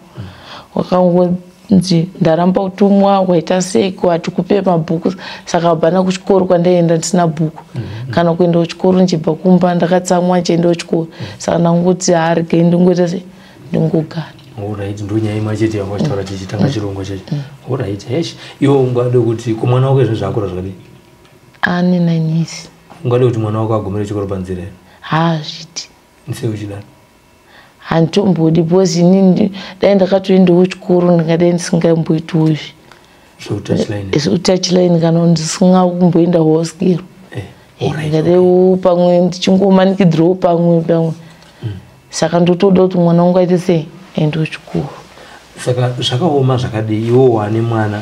Wakangonzi ndaramba kutumwa, waita seiko, hatikupe mabhuku. Saka hapana kuchikoro kwandaienda ndisina bhuku, kana kuenda kuchikoro ndichibva kumba ndakatsamwa ndichienda kuchikoro. Saka ndangoti haregei ndingoita sei, ndingogara. Alright, ndo nyaya imwe chete yanga uchitaura tichitanga chirongwa chacho. Alright, hesh, iwe ungade kuti kumwana wako izvo zvaakura zvakadii? Ane 9 years. Ungade kuti mwana wako agumire chikoro panzira here? Haazviti. Sei uchidaro? Handitombodi, because inini dai ndakatoendawo chikoro ndingadai ndisingamboitiwo izvi. Zvekutouchline? Zvekutouchline, kana ndisinga kumboenda house ndingadaiwo pamwe ndichingomanikidzirawo pamwe pamwe. Saka ndotoda kuti mwana wangu aite sei, aendewo chikoro. Saka zvakaoma zvakadii iwo wane mwana,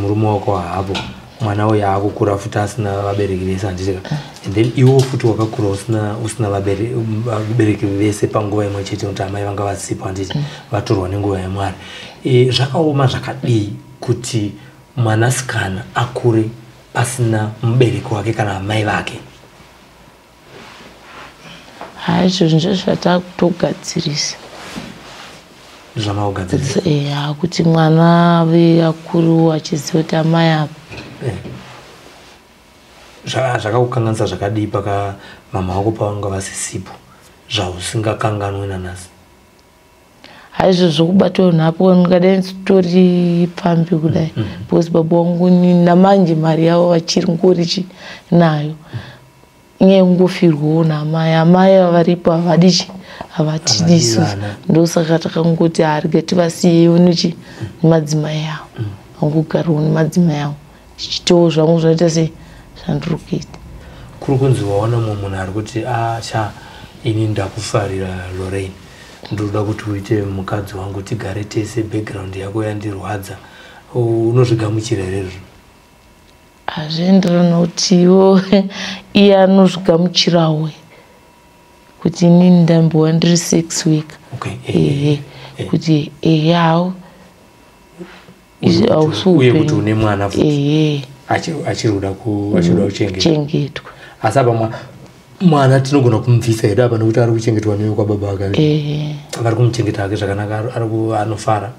murume wako haapo, mwana uyu aakukura futi asina vabereki vese, handitika? And then iwo futi wakakura usina vabereki vese panguva imwe chete, nekuti amai vanga vasipo, handiti? Vatorwa nenguva yamwari. Zvakaoma zvakadii kuti mwanasikana akure pasina mubereki wake kana amai vake? Ha, izvozvo ndizvo zvatakutogadzirisa. Zvamaugadzirisa? Eya, kuti mwana ave akuru achiziva kuti amai apa. Zvakakukanganisa zvakadii paka mama vako pavanga vasisipo, zvausingakanganwe nanhasi? Haizvo zvokubatwa nhapo, ndingadai nditori pfambi kudai, because baba vangu namanje mari yavo vachiri ngorichi nayo. Inyaya yekungofirwawo namai, amai varipo havadi chi, havatidi isusu. Ndosaka takangoti harige tivasiyewo nechi nemadzimai avo, vangogarawo nemadzimai avo, tichitewo zvangu zvinoita sei zvandiri kuita. Kuri kunzi waona mumwe munhu ari kuti, acha, ini ndakufarira Lorraine, ndoda kuti uite mukadzi wangu, tigare tese, background yako yandirwadza, unozvigamuchira here izvo? Hazvienderana kuti iwo iye anozvigamuchirawo, kuti inini ndambowa ndiri sex worker. Ehe, kuti ehe, hawo uye kuti une mwana futi achiri kuda kuchengetwa. Chengetwa. Asi apa mwana tinogona kumubvisa hedu apa nekuti ari kuchengetwa newe kwababa vake. Vari kumuchengeta hake zvakanaka, anofara.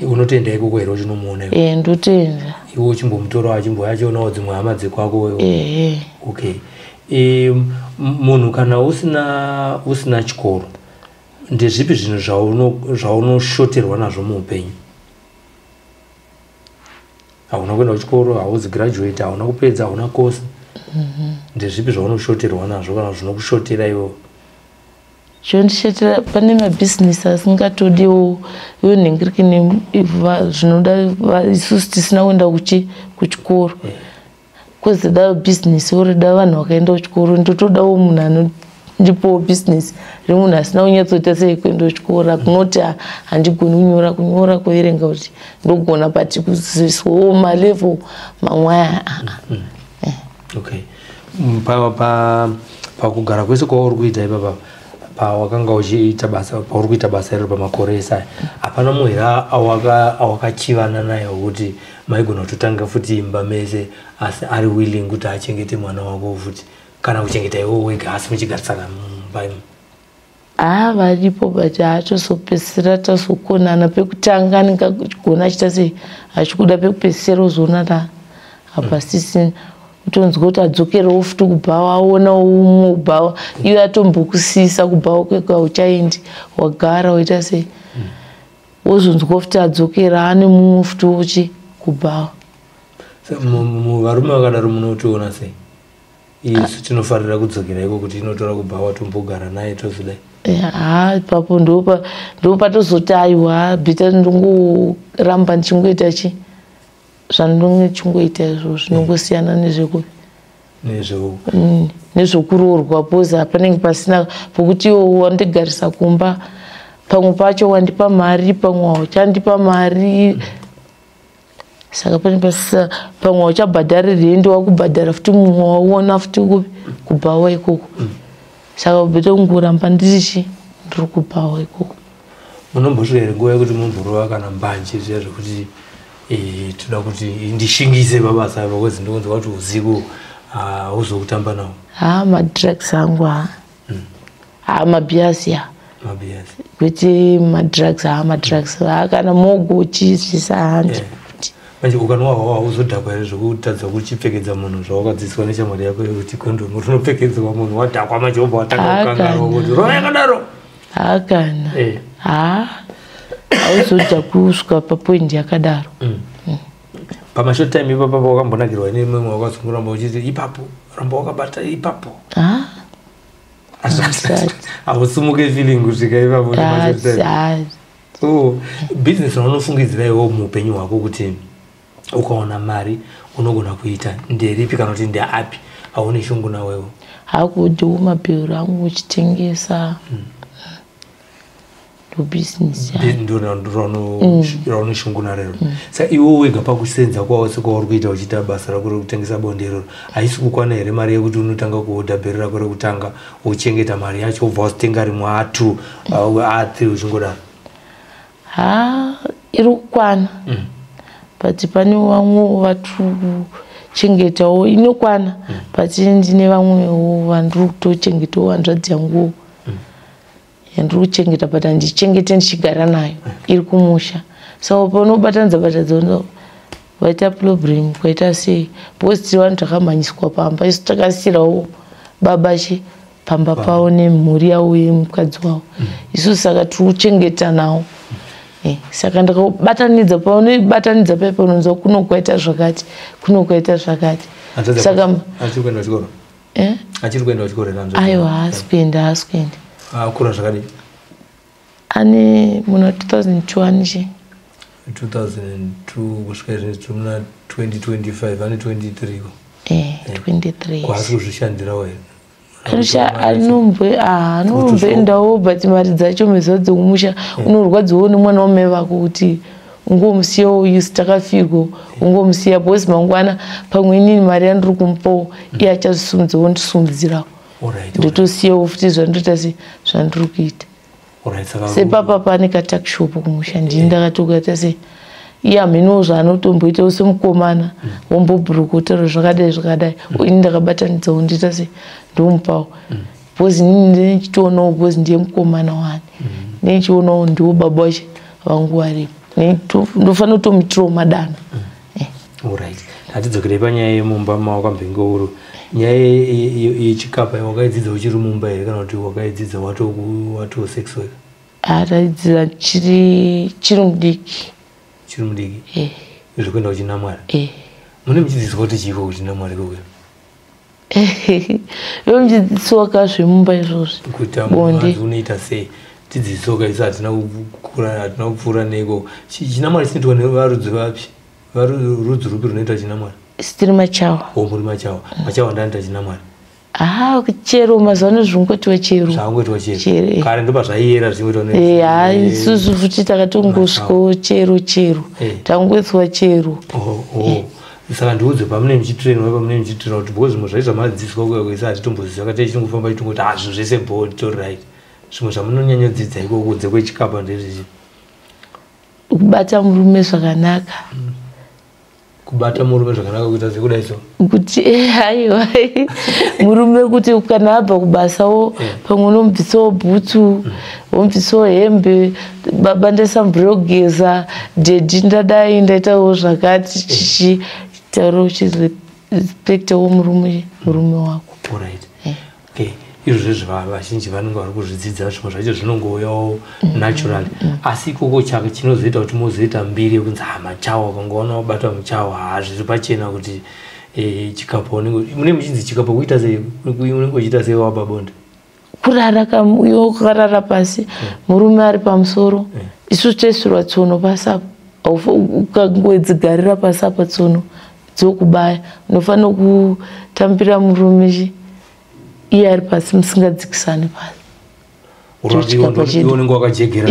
Unotoenda ikoko here uchinomuona iwe? Ndotoenda. Iwe uchimbomutorawo achimbouya achionawo dzimwe hama dzekwako iwe. Okay. Munhu kana usina chikoro, ndezvipi zvinhu zvaunoshoterwa nazvo muupenyu? Hauna kuenda kuchikoro, hauzi graduate, hauna kupedza, hauna kosi. Ndezvipi zvaunoshoterwa nazvo kana zvinokushotera iwo? Chondishetera pane mabhizinesi asingatodiwo iwo nhingirikini zvinoda isusu tisina kuenda kuchikoro. Kwezida bhizinesi orida vanhu vakaenda kuchikoro, ndotodawo munhu anondipawo bhizinesi remunhu asina kunyatsoita sei kuenda kuchikoro. Kunoti handigoni kunyora kuverenga kuti ndogona, but kuzoiswawo malevel mamwe aya. Okay. Pakugara kwese kwauri kuita ipapa, pawakanga uchiita basa, pauri kuita basa iro pamakore ese aya, hapana munhu here awakachivana naye wekuti maigona kutotanga futi imba mese, asi ari willing kuti achengete mwana wako futi kana kuchengeta iwe wega, asi muchigarisana mumba imo? Varipo, but haatozopedzisira tazokonana. Pekutanga anenge achiita sei achikuda, pekupedzisira uzoona hapasisina. Utonzwa kuti adzokerewo futi kubhawa, aonawo umwe kubhawa, iwe atombokusisa kubhawa kwega uchaendi, wagara waita sei, wozonzwa futi adzokera ane mumwe futi uchi kubhawa. Varume vakadaro munotiona sei? Isu tinofarira kudzokera iko kuti inotora kubhawa tombogara naye tozodai. Ha, ipapo ndopatozoti aiwa, better ndongoramba ndichingoita chi zvandinonge chingoita izvo, zvinongosiyana nezvekupi nezvokuroorwa, because panenge pasina pokuti iwo wandigarisa kumba, pamwe pacho wandipa mari, pamwe hauchandipa mari, saka pane pasisa, pamwe hauchabhadhari rendi, wakubhadhara futi mumwe wauona futi kupi kubhawa ikoko. Saka better kungoramba ndiri kubhawa ikoko. Munombosvika here nguva yekuti mumborova kana mbanje zviya zvekuti toda kuti ndishingise pabasa apa, kwezi ndinonzwa kuti usiku hauzokutamba nawo? Ha, madrugs angu ha, ha, mabhiasi ya. Mabhiasi. Kwete madrugs, ha, madrugs ha, kana mogo chizvisa handi. Manje ukanwa hwawa hauzodhakwa here zvekutadza kuchipfekedza munhu zvawakadzidziswa neshamwari yako yekuti kondomu rinopfekedzwa munhu wadhakwa, manje wobva watanga kukanganwa kuti rova yakadaro? Ha, kana ha, hauzodhakwi kusvika papoindi yakadaro. Pamashort time ipapa wakambonakirwa nemumwe wakazongoramba uchiti ipapo, ramba wakabata ipapo? Ha. Hausumuke feeling kusvika ipapo nemashort time? Oh, business raunofungidzira iwo muupenyu hwako kuti ukaona mari unogona kuita nderipi, kana kuti ndeapi aune shungu nawewo? Hakudiwo mabhero angu uchitengesa, ndo bhizinesi. Raune shungu narero. Saka iwe wega pakusenza kwawo sekwauri kuita uchiita basa rako rekutengesa bonde iroro, haisi kukwana here mari yekuti unotanga kuodha bhero rako rekutanga, wochengeta mari yacho, wobva wazitenga rimwe a2 a3 uchingodaro? Ha, iri kukwana, but pane vamwe vatiri kuchengetawo. Inokwana, but ndine vamwewo vandiri kutochengetawo, hanzvadzi yanguwo yandiri kuchengeta, but handichengete ndichigara nayo, iri kumusha. Saka paunobatanidza batadza vaita problem kwaita sei, because tiri vanhu takamhanyiswa pamba. Isu takasiyirawo baba chi pamba pavo nemhuri yavo yemukadzi wavo, isusu saka tiri kuchengeta nawo. Saka ndakabatanidza, paunobatanidza paipa unonzwa kuno kwaita zvakati, kuno kwaita zvakati. Saka Achiri kuenda kuchikoro? Eh? Achiri kuenda kuchikoro here hanzvadzi? Aiwa, haasi kuenda, haasi kuenda. Akura zvakadii? Ane muna 2002 chi. 2002 kusvika izvezvi tiri muna 2025, ane 23 ko. 23. Kwaasi kuzvishandirawo here? Anomboendawo, but mari dzacho mezuva dzekumusha unorwadziwawo nemwana wamai vako kuti ungomusiyawo, isu takafirwa, ungomusiya, because mangwana pamwe inini mari yandiri kumupawo iye achazvisumudzawo ndisumudzirawo, ndotosiyawo futi zvandoita se zvandiri kuita. Alright, saka Sepapa pane katuckshop kumusha, ndini ndakatokaita sei. Iye hamenowo zvaanotomboitawo semukomana, wombobhurukutaura zvakadai zvakadai. Ini ndakabatanidzawo, ndoita sei, ndomupawo, because inini ndinechitonawo, because ndiye mukomana wani, ndinechionawo ndiwo baba vacho vangu varipo, ndofanira kutomuitirawo madana. Alright, hatidzokerei panyaya yemumba mawakambenge uri. Nyaya yechikapa wakaidzidza uchiri mumba here, kana kuti wakaidzidza wato sex worker? Ataidzidza chiri mudiki. Chiri mudiki? Zvekuenda kuchinamwari? Mune muchidzidziswa kuti chiiko kuchinamwari ikoko? Ivo muchidzidziswa ka zvemumba izvozvi. Kuita mukadzi unoita sei? Tidzidzisoka isu, hatina kukura, hatina kupfuura neiko. Chinamwari chinoitwa nevarudzi vapi? Rudzi rupi runoita chinamwari? Tiri machawa. O, muri machawa. Machawa ndanoita chinamwari? Ha, chero mazuva ano zvinongotiwa chero. Zvaangoitwa chero. Chero. Kare ndopa zvaiyera zvichingoitwa. Ha, isusu futi takatongosvikawo chero chero, tangoiswa chero. Oh. Saka ndiudze, pamune muchitrainwa, pamune muchitrainwa kuti, because zvimwe zvacho zvamadzidziswa kuya kuisa hatitomboziva, kati chingofamba chitongoti ha, zvinhu zvese bo tori right. Zvimwe zvamunonyanyodzidza ikoko kunze kwechikapa ndezvichi? Kubata murume zvakanaka. Kubata murume zvakanaka kuita sekudai so? Kuti aiwa, murume kuti kana abva kubasawo, pamwe unomubvisawo bhutsu, womubvisawo hembe, "Baba, ndaisa mvura yokugeza, daddy, ndadai, ndaitawo zvakati," chichi taura uchirespectawo murume wako. Alright, okay, izvozvo vazhinji vanenge vari kuzvidzidza, zvimwe zvacho zvinongouyawo naturally. Asi ikoko chake chinozoita kuti muzoita mbiri yekunzi ha, machawa, ukangoona wabata muchawa, ha, zviri pachena kuti chikapo mune muchinzi chikapo kuita sei? Unenge uchiita sei wababonde? Kurara, iwe ukarara pasi, murume ari pamusoro, isusu toisirwa tsono pasi apa. Ukangodzigarira pasi apa, tsono dzokubaya. Unofanira kutambira murume iye ari pasi, musingadzikisani pasi. Unenge wakajegera,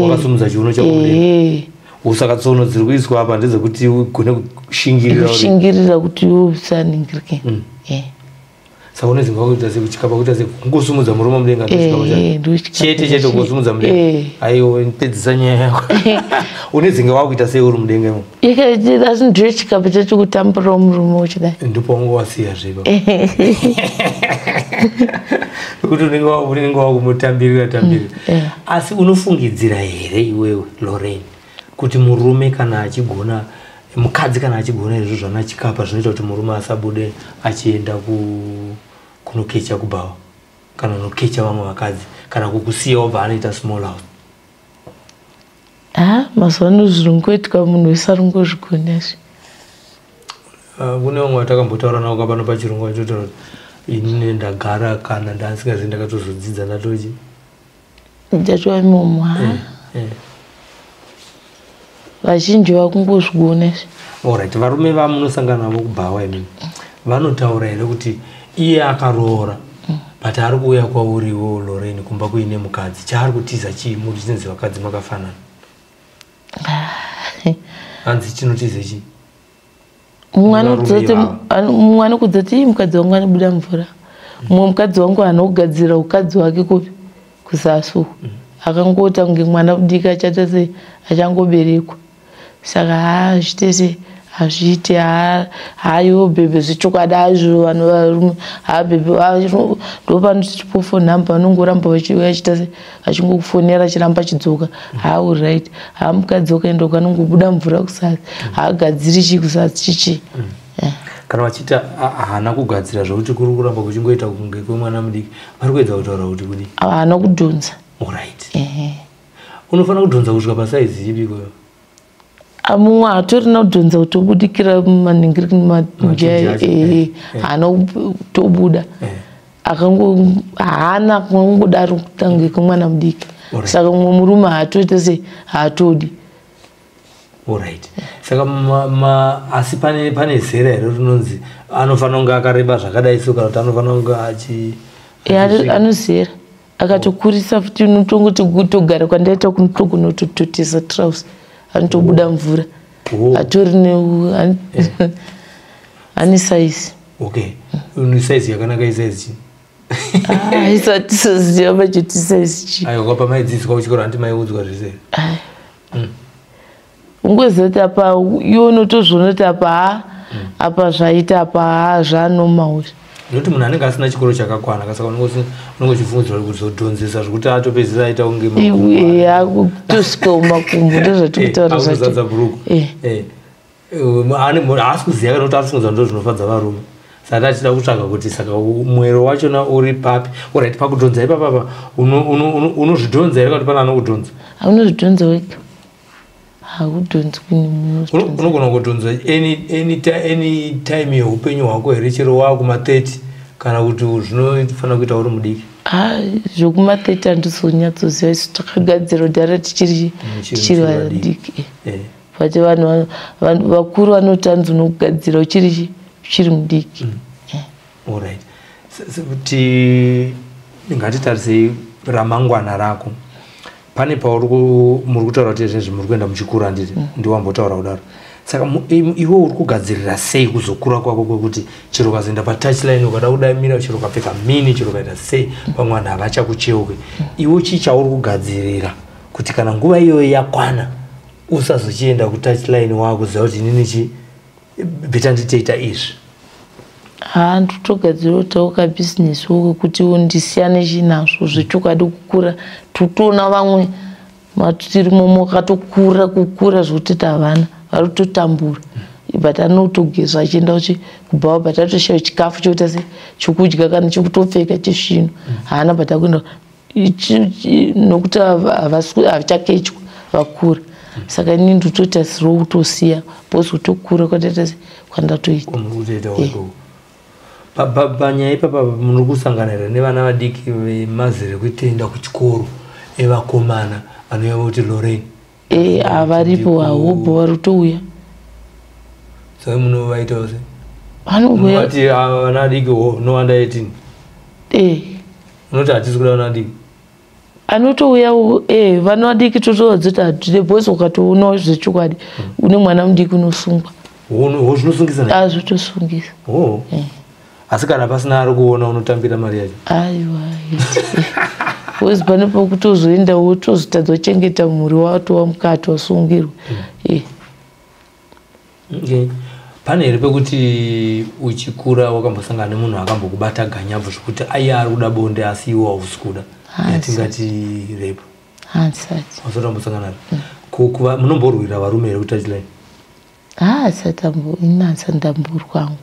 wakasimudza chiuno chako. Saka tsono dziri kuiswa apa ndedzekuti ugone kushingirira? Kushingirira kuti iwe usaningirike. Saka unezi wakuita sekuchikapa, kuita sekungosumudza murume mudenga? Chete chete, kungosumudza mudenga? Aiwa, pedzisa nyaya yako. Unezinge wakuita sei uri mudenga imo? Asi ndiyo chikapa chacho, kutamburawo murume uchidai. Ndipo wasiya zvipa kuti unenge wakumutambirira tambirira. Asi unofungidzira here iwewe, Lorraine, kuti murume kana achigona, mukadzi kana achigona izvo zvana chikapa, zvinoita kuti murume asabude achienda kunokecha kubhawa, kana kunokecha vamwe vakadzi, kana kukusiya wobva anoita small house? Ha, mazuva ano zviri ngoitika, munhu wese ari ngozvigona izvi. Kune vamwe vatakambotaura navo kapano pachirongwa vachitotaura kuti inini ndagara kana ndasingazivi, ndakatozodzidza ndatochi Ndatova imomo. Ha, vazhinji vakungozvigona izvi. Alright, varume vamunosangana navo kubhawa imini, vanotaura here kuti iye akaroora, but ari kuuya kwauriwo Lorraine kumba kuine mukadzi? Chaari kutiza chii? Muri chinzi vakadzi makafanana, hanzi chinotize chii? Mumwe anokudza kuti, "Ii, mukadzi wangu anobuda mvura." Mumwe, "Mukadzi wangu haana kugadzira ukadzi wake kupi kuzasi uku, akangota kunge mwana mudiki achaita sei, achangoberekwa." Saka haa, zviite sei, hazviiti. Haiwo babe, zvechokwadi azvo vanhu varume, ha babe, ndopanoti phone number, vanongoramba vachiuya achiita sei, achingokufonera, achiramba achidzoka. Ha, alright, ha, mukadzi wakaenda uko anongobuda mvura kusasi, haagadziri chii kusasi, chichii. Kana vachiti haana kugadzira, zvokuti kuri kuramba kuchingoita kunge kwemwana mudiki, vari kuedza kutaura kuti kudii? Haana kudhonza. Alright, unofanira kudhonza kusvika pasaizi ipi ikoyo? Mumwe hatorina kudhonza kutobudikira maningiri Matinji acho, haana kutobuda. Akango haana kungodaro kutange kwemwana mudiki. Saka mumwe murume haatoita sei, haatodi. Alright, saka asi pane zera here rinonzi anofanira kunge akareba zvakadai so, kana kuti anofanira kunge achi Anozera akatokurisa futi, unotongoti kutogara kwandaita kunotogona kutototesa trouser, anotobuda mvura. Atori ane saizi. Okay, une saizi yakanaka, isaizi chii? Isati soziva pachoti saizi chii. Aiwa, pamaidzidziswa kuchikoro, hanti maiudzwa zvese? Ai. Ungoziva kuti apa iwe unotozviona kuti apa ha, apa zvaita, apa ha, zvanormal. Nokuti munhu anenge asina chikoro chakakwana, saka unenge uchifungidzira kuzodhonzesa zvekuti atopedzisira aita kunge Akutosvika mumakumbo, ndozvatikutaura zvacho. Akuzadza bhuruku. Haasi kuziva kana kuti ari kufungidzira ndo zvinofadza varume. Saka achida kutsvaga kuti saka mwero wachona uri papi. Alright, pakudhonza ipapapa unozvidhonza here kana kuti pane anokudhonza? Unozvidhonza wega, haudhonzi kune munhu. Unogona kudhonza any time yeupenyu hwako here, chero waakuma30, kana kuti zvinofanira kuita uri mudiki? Ha, zvekuma30 handizonyatsoziva. Isu takagadzira kudhara tichiri Muchiri vadiki. But vanhu vakuru vanoti hanzi unogadzira uchiri mudiki. Alright, kuti ngatitarisei ramangwana rako. Pane pauri muri kutaura kuti izvezvi muri kuenda muchikura, handiti? Ndiwambotaura kudaro. Saka iwe uri kugadzirira sei kuzokura kwako, kwekuti chero ukazoenda patouchline ukada kudamira, chero ukapfeka mini, chero ukaita sei, vamwe vanhu havachakucheuke? Iwe chii chauri kugadzirira kuti kana nguva iyoyo yakwana usazochienda kutouchline waakuziva kuti inini chi better nditoita izvi? Ha, ndotogadzira kutawo kabhizinesi wo kekuti ndisiyane chinazvo zvechokwadi. Kukura totoona vamwe matirimo makatokura kukura zvekutoti havana, vari kutotambura, but anotogezwa achienda kubhawa, but atoshaya chikafu chekuita se chokudya kana chekutopfeka chesvino haana, but akuenda nokuti havachakechwa, vakura. Saka inini ndototasirawo kutosiya because kutokura kwataita se kwandatoita. Kwamuri kutoita ikoko. Panyaya ipapa, muri kusangana here nevana vadiki vemazera ekutoenda kuchikoro, evakomana vanouya voti, "Lorraine"? Havaripo, hahobho, vari kutouya. Saka munovaitawo sei? Vanouya. Munovati, "Ah, vana vadiki ho no under 18"? Unoti hatisi kuda vana vadiki? Anotouyawo vana vadiki, totovadza kuti hatide, because ukatoonawo zvechokwadi une mwana mudiki unosungwa. Ho, zvinosungisa naye? Azvotosungisa. Ho, asi kana pasina ari kuona unotambira mari yacho? Aiwa, because pane pokutozoendawo tozotadza kuchengeta mhuri, watova mukati wasungirwa. Okay. Pane here pekuti uchikura wakambosangana nemunhu akambokubata ganyabvu zvekuti aiye ari kuda bonde asi iwe hausi kuda, yatingati rape? Handisati. Wasati wambosangana nazvo? Munomborwira varume here kutouchline? Haasati ambo, ini handisati ndamborwangu.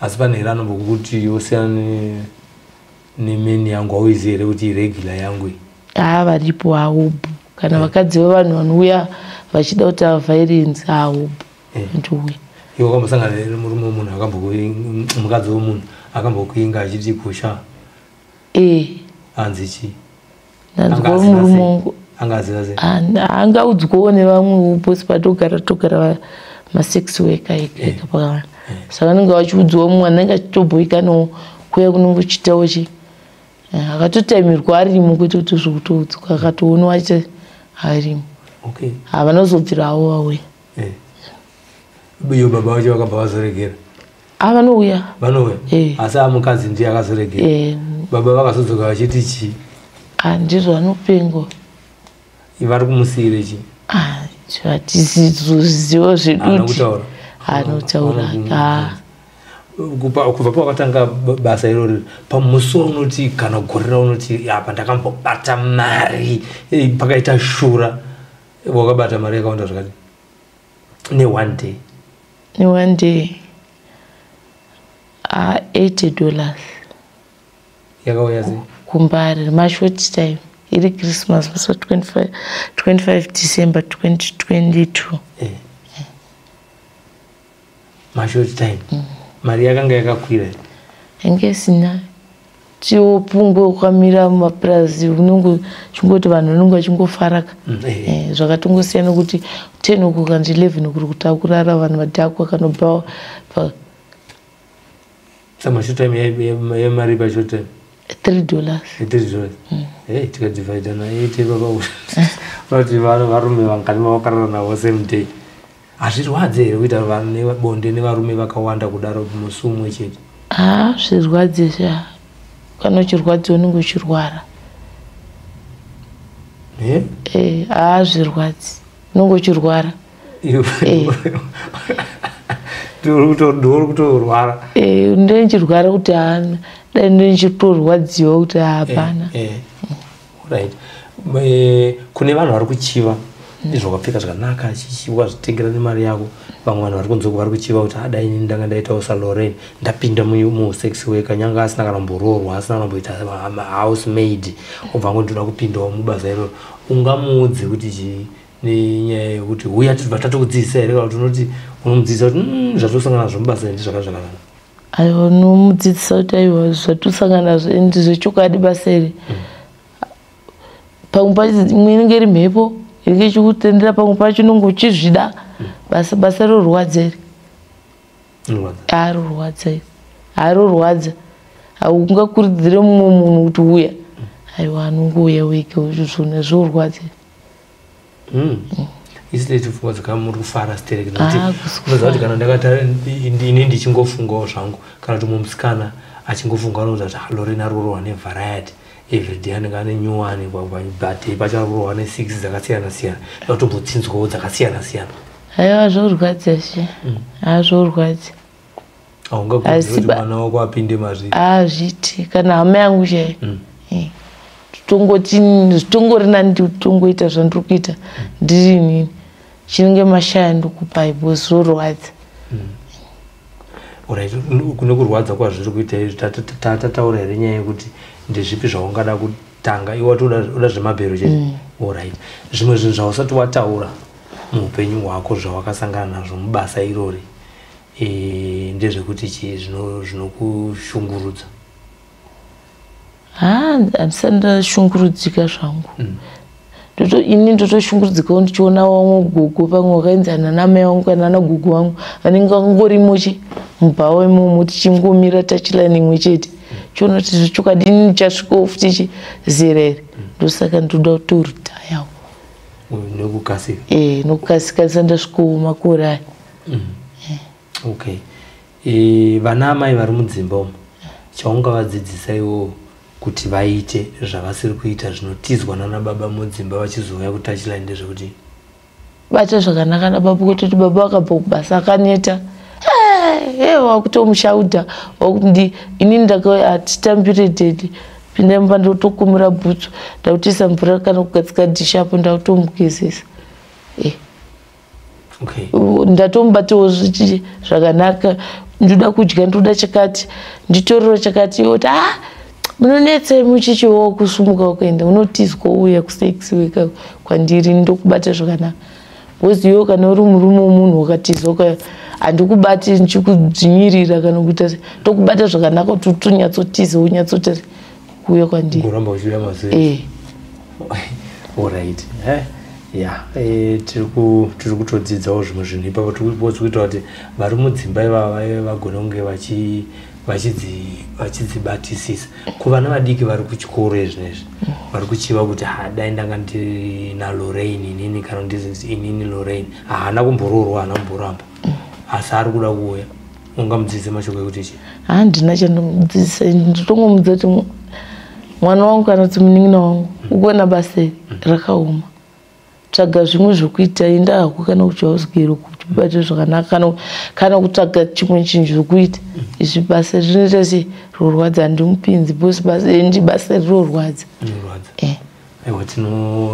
Asi pane here anombokuti osiyana nemeni yangu, auizi here kuti iregular yangu iyi? Haa, varipo hahobho, kana vakadzi vevanhu vanouya vachida kuti avhairens, hahobho, ndouya. Iwe wakambosangana nemurume wemunhu mukadzi wemunhu akambokuinga achiti kusha? Hanzi chii? Ndanzwa Anga aziva murume sei? wangu. Anga aziva sei? Angaudzwawo nevamwe bosi, patogara togara masex worker ega ega pakawanda, saka vanenge vachiudzwawo. Mumwe anenge achitobhoikanawo kuya kunenge uchitawo chi akatotaimirwa arimo, kwete kuti zvekutoudzwa, akatoonawo achi arimo. Havana kuzobvira havo vauya. Iyo baba vacho vakabva vazoregera? Avanouya. Vanouya? Eh. Asi amukadzi ndiye akazoregera? Eh. Baba vakazodzoka vachiti chii? Ah, ndizvo vanopengwa. Vari kumusiyire chii? Ah, hatisizoziva zvedu. Haana Kuti kutaura? Anotaura. Ah. Kubva pawakatanga basa irori, pamusi waunoti kana gore raunoti apa ndakambobata mari, pakaita shura, wakabata mari yakawanda zvakati neone day? Neone day, ah, $80. Yakauya sei? Kumbare, mashort time, iri Christmas, musi wa 25, 25 December 2022. Mashort time, mari yakanga yakakwira here? Yange isina tiwo pungwe ukamira mumapurazi, unonge chingoti vanhu vanenge vachingofaraka. Zvakatongosiyana kuti 10 uku kana 11 kuri kuti akurara vanhu vadhakwa kanobva Sa mashort time yemari pashort time? $3. $3. Hey, tikadivhaidha na8 baba, kuti varume vangani mavakarara navo same day? Hazvirwadze here kuita vanhu nebonde nevarume vakawanda kudaro musi umwe chete? Ha, zvirwadze sha, kana uchirwadziwa unenge uchirwara. Eh? Ha, zvirwadzi. Unonge uchirwara. Uri kutorwara. Ndenge ndichirwara kuti hana, dai ndenge ndichitorwadziwa kuti hapana. Right. Kune vanhu vari kuchiva izvo wakapfeka zvakanaka, wakazvitengera nemari yako. Vamwe vanhu vari kunze vari kuchiva kuti adai inini ndanga ndaitawo saLorraine, ndapinda musex worker, nyanga asina kana kumboroorwa, asina kana kumboita house maid, obva angoti ndoda kupindawo mubasa iroro. Ungamuudze kuti chii nenyaya yekuti uya tibva tatokudzidzisa here, kana kuti unoti unomudzidzisa kuti zvatosangana nazvo mubasa iri zvakati zvakanaka? Aiwa, unomudzidzisa kuti aiwa, zvatosangana nazvo ende zvechokwadi basa iri. Pamwe pacho imwe inenge iri mhepo inenge ichikutendera, pamwe pacho unonge uchizvida. Basa rorwadza iri. Arorwadza iri, arorwadza. Haungakurudzire mumwe munhu kuti uya, aiwa, anongouya wega uchizviona zvorwadza. Isile pfungwa dzaka muri kufara stereki, nekuti unoziva kuti kana ndakata ini ndichingofungawo zvangu, kana kuti mumwe musikana achingofunga, anoudza kuti Lorraine ari kurohwa nevariety everyday, anenge ane new one, but pacho ari kurohwa ne6 dzakasiyana siyana, dakutombotsinzwawo dzakasiyana siyana. Aiwa, zvorwadza she, hazvorwadza. Haungakurudziri kuti mwana wako apinde mazviri? Hazviiti, kana hama yangu chaiyo. Tongoti zvitongori nani tongoita zvandiri kuita ndiri inini, chinenge mashaya ndokupai, because zvorwadza. Alright, kune kurwadza kwazviri kuita izvi, tataura here nyaya yekuti ndezvipi zvaungada kutanga? Iwe wati uda zvemabhero chete. Alright, zvimwe zvinhu zvausati wataura muupenyu hwako zvawakasangana nazvo mubasa irori, ndezvekuti chii zvinokushungurudza? Ha, handisati ndashungurudzika zvangu. Ini ndotoshungurudzikawo ndichiona vamwe gogo, pamwe vakaenzana namai vangu kana nagogo vangu, vanenge vangorimo chi mubhawa imomo, tichingomira touchline imwe chete, chiona kuti zvechokwadi ini ndichasvikawo futi chi zera iri. Ndosaka ndoda kutoritayawo. Nekukasika. E, nokukasika, ndisati ndasvikawo makore aya. Okay, vana amai vari mudzimba umu, chaungavadzidzisa iwowo kuti vaite zvavasiri kuita zvinotizwa nana baba mudzimba vachizouya kutouchline ndezvekuti? Bata zvakanaka nababa, kutoti baba vakabva kubasa akaneta, wakutomushaudha, wakuti inini hatitambire daddy, pinda mumba, ndotokumura bhutsu, ndakutoisa mvura kana kugadzika dhishi apo, ndakutomugezesa. Ndatomubatawo zvakanaka, ndoda kudya, ndoda chakati, nditorero chakati, oti a munonetsei muchichiwo kusumuka kuenda, unotizwa uya kusex worker kwandiri, ndokubata zvakanaka, because iwe kana uri murume wemunhu wakatizwa, handikubati ndichikudzvinyirira kana kuita se, tokubata zvakanaka kuti utonyatsotiza, unyatsoita kuuya kwandiri. Kuramba uchiuya mazuva. Alright, ya, tiri kutodzidzawo zvimwe zvinhu ipapo, tiri kuita kuti vari mudzimba ivava vagone kunge vachidzibatisisa. Kuvana vadiki vari kuchikoro izvinezvi, vari kuchiva kuti ha, dai ndanga ndina Lorraine inini, kana ndizi inini Lorraine haana kumboroorwa, haana kumboramba, asi ari kuda kuuya, ungamudzidzise mashoko ekuti chii? Handina chandomudzidzisa, ndotongomuudza kuti mwana wangu kana kuti munin'ina wangu, ukuona basa iri rakaoma, tsvaga zvimwe zvokuita, enda hako kana kuchausgero kuti ubate zvakanaka, kana kutsvaga chimwe chinhu zvokuita. Izvi basa rinoita sei, rorwadza, handimupinzi because basa ndi basa rinorwadza. Rinorwadza. Aiwa,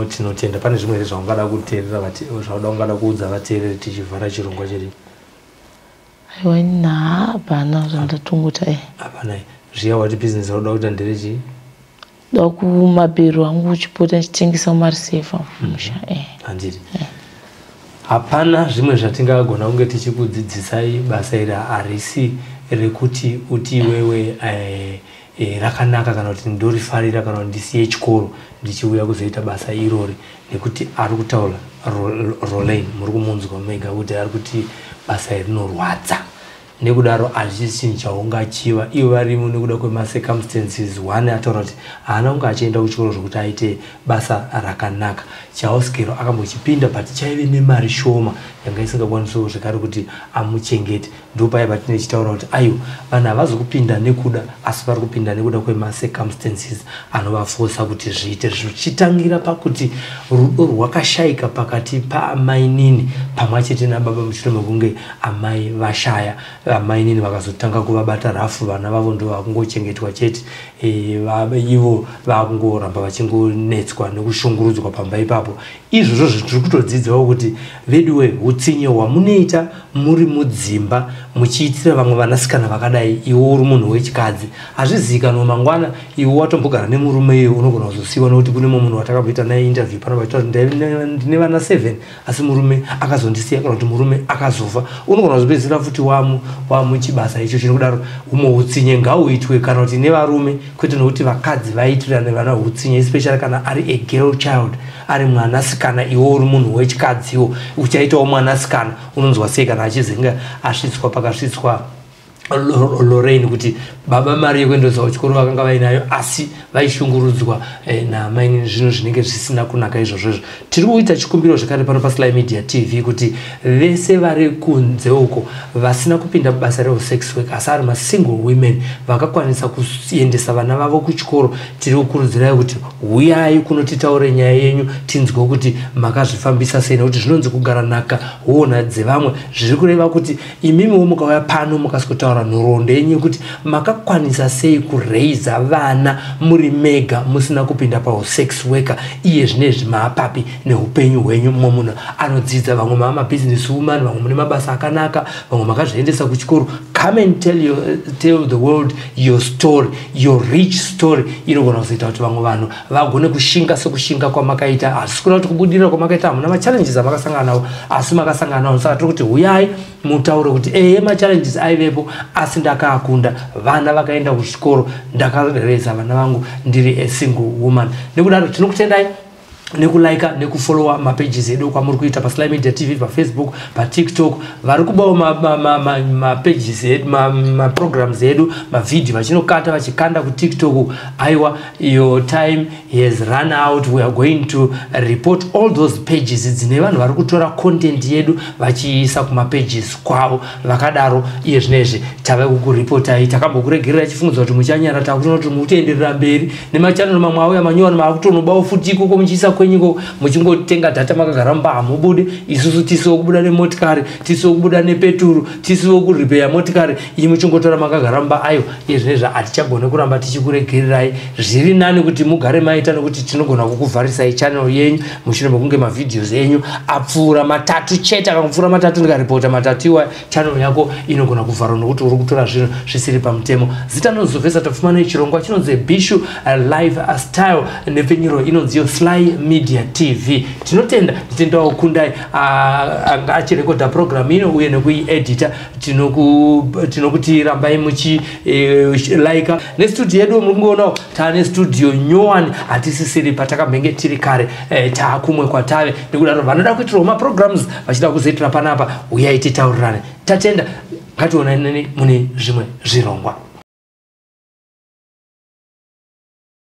tinotenda. Pane zvimwe here zvaungada kuteerera, zvauda ungada kuudza vateereri tichivhara chirongwa chedu? Aiwa, inini hapana zvandatongoti. Hapana. Zviya wati bhizinesi rauda kuita nderechii? Da kumabhero angu, uchipota ndichitengesa mumaresefa musha. Handiti hapana zvimwe zvatingagona kunge tichikudzidzisai. Basa iri harisi rekuti uti iwewe rakanaka kana kuti ndorifarira kana kuti ndisiye chikoro ndichiuya kuzoita basa irori, nekuti ari kutaura Lorraine, muri kumunzwa mega kuti ari kuti basa iri rinorwadza. Nekudaro hazvisi chinhu chaungachiva. Ivo varimo nekuda kwemacircumstances. One ataura kuti haana kunge achienda kuchikoro zvokuti aite basa rakanaka. Chihouse girl akambochipinda, but chaive nemari shoma yanga isingakwanisawo zvekare kuti amuchengete. Ndopaya patine chitaura kuti aiwa, vanhu havazi kupinda nekuda, asi vari kupinda nekuda kwemacircumstances anovafosa kuti zviite. Zvichitangira pakuti rudo rwakashayika pakati paamainini pamwe chete nababa mushure mekunge amai vashaya. Amainini vakazotanga kuvabata rafu, vana vavo ndo vakungochengetwa chete. Ivo vakungoramba vachingonetswa nekushungurudzwa pamba ipapo. Izvozvo tiri kutodzidzawo kuti veduwe, utsinye hwamunoita muri mudzimba muchiitira vamwe vanasikana vakadai, iwe uri munhu wechikadzi, hazvizivikanwa mangwana iwe watombogara nemurume iye unogona kuzosiyiwa. Nekuti kune mumwe munhu watakamboita naye interview pano vachitaura kuti ndine vana 7, asi murume akazondisiya, kana kuti murume akazofa. Unogona kuzopedzisira futi wamuchibasa icho. Chinokudaro humwe utsinye ngauitwe kana kuti nevarume, kwete nokuti vakadzi vaitirane vana utsinye, especially kana ari a girl child, ari mwanasikana. Iwe uri munhu wechikadziwo, uchaitawo mwanasikana, unonzwa sei kana achizinge asvitswa pakasvitswa Lorraine, kuti baba mari yekuendesa kuchikoro vakanga vainayo, asi vaishungurudzwa namainini? Zvinhu zvinenge zvisina kunaka izvozvo. Tiri kuita chikumbiro zvekare pano paSly Media TV kuti vese vari kunze uko vasina kupinda basa resex work, asi ari masingle women vakakwanisa kuendesa vana vavo kuchikoro, tiri kukurudzirai kuti huyai kunotitaure nyaya yenyu, tinzwe kuti makazvifambisa sei. Nekuti zvinonzi kugara nhaka huona dzevamwe. Zviri kureva kuti imimiwo mukauya pano mukasikotaura nhoroondo yenyu yekuti makakwanisa sei kureiza vana muri mega musina kupinda pausex worker, iye zvinezvi maapapi neupenyu hwenyu, mumwe munhu anodzidza, vamwe maa mabusiness woman, vamwe mune mabasa akanaka, vamwe makazviendesa kuchikoro, come and tell the world your story, your rich story. Inogona kuzoita kuti vamwe vanhu vagone kushinga sekushinga kwamakaita. Hazisi kuda kuti kubudirira kwamakaita hamuna machallenges amakasangana nawo, asi makasangana nawo. Saka tiri kuti huyai mutaure kuti ehe, machallenges aivepo, asi ndakaakunda. Vana vakaenda kuzvikoro, ndakareza vana vangu ndiri a single woman. Nekudaro tinokutendai nekulaika nekufollowa mapages edu kwamuri kuita paSly Media TV, paFacebook, paTikTok. Vari kubawo mapages edu, maprograms edu, mavhidhio, vachinokata vachikanda kuTikTok, aiwa, your time has run out. We are going to report all those pages dzine vanhu vari kutora content yedu vachiisa kumapages kwavo. Vakadaro iye zvinezvi tave kukuripotai. Takambokuregerera chifungidzo kuti muchanyara, takutoona kuti mukutoenderera mberi nemachanel mamwe auya manyowani, maakutonobawo futi ikoko muchiisa kwenyiko, muchingotenga data makagara mumba, hamubude. Isusu tisiwo kubuda nemotikari, tisiwo kubuda nepeturu, tisiwo kuripeya motikari, ii muchingotora makagara mumba. Aiwa, iye zvinezvi hatichagone kuramba tichikuregererai. Zviri nani kuti mugare maita, nokuti tinogona kukuvharisai channel yenyu mushure mekunge mavideos enyu apfuura matatu chete. Akangopfuura matatu, ndikaripota matatu iwa, channel yako inogona kuvharwa nokuti uri kutora zvinhu zvisiri pamutemo. Zita nozovhesa Tapfumanei. Chirongwa chinonzi Bishu Live Style, nepfenyuro inonziyo Sly Media TV. Tinotenda, nditendawo Kundai anga achirekodha program ino uye nekuiedita. Tinokuti rambai muchilaika nestudio yedu. Muri kungoonawo taane studio nyowani, hatisisiri patakambenge tiri kare, taakumwe kwatave. Nekudaro vanoda kuitirwa maprograms, vachida kuzoitira panapa, uyai titaurirane. Tatenda, ngationaneni mune zvimwe zvirongwa.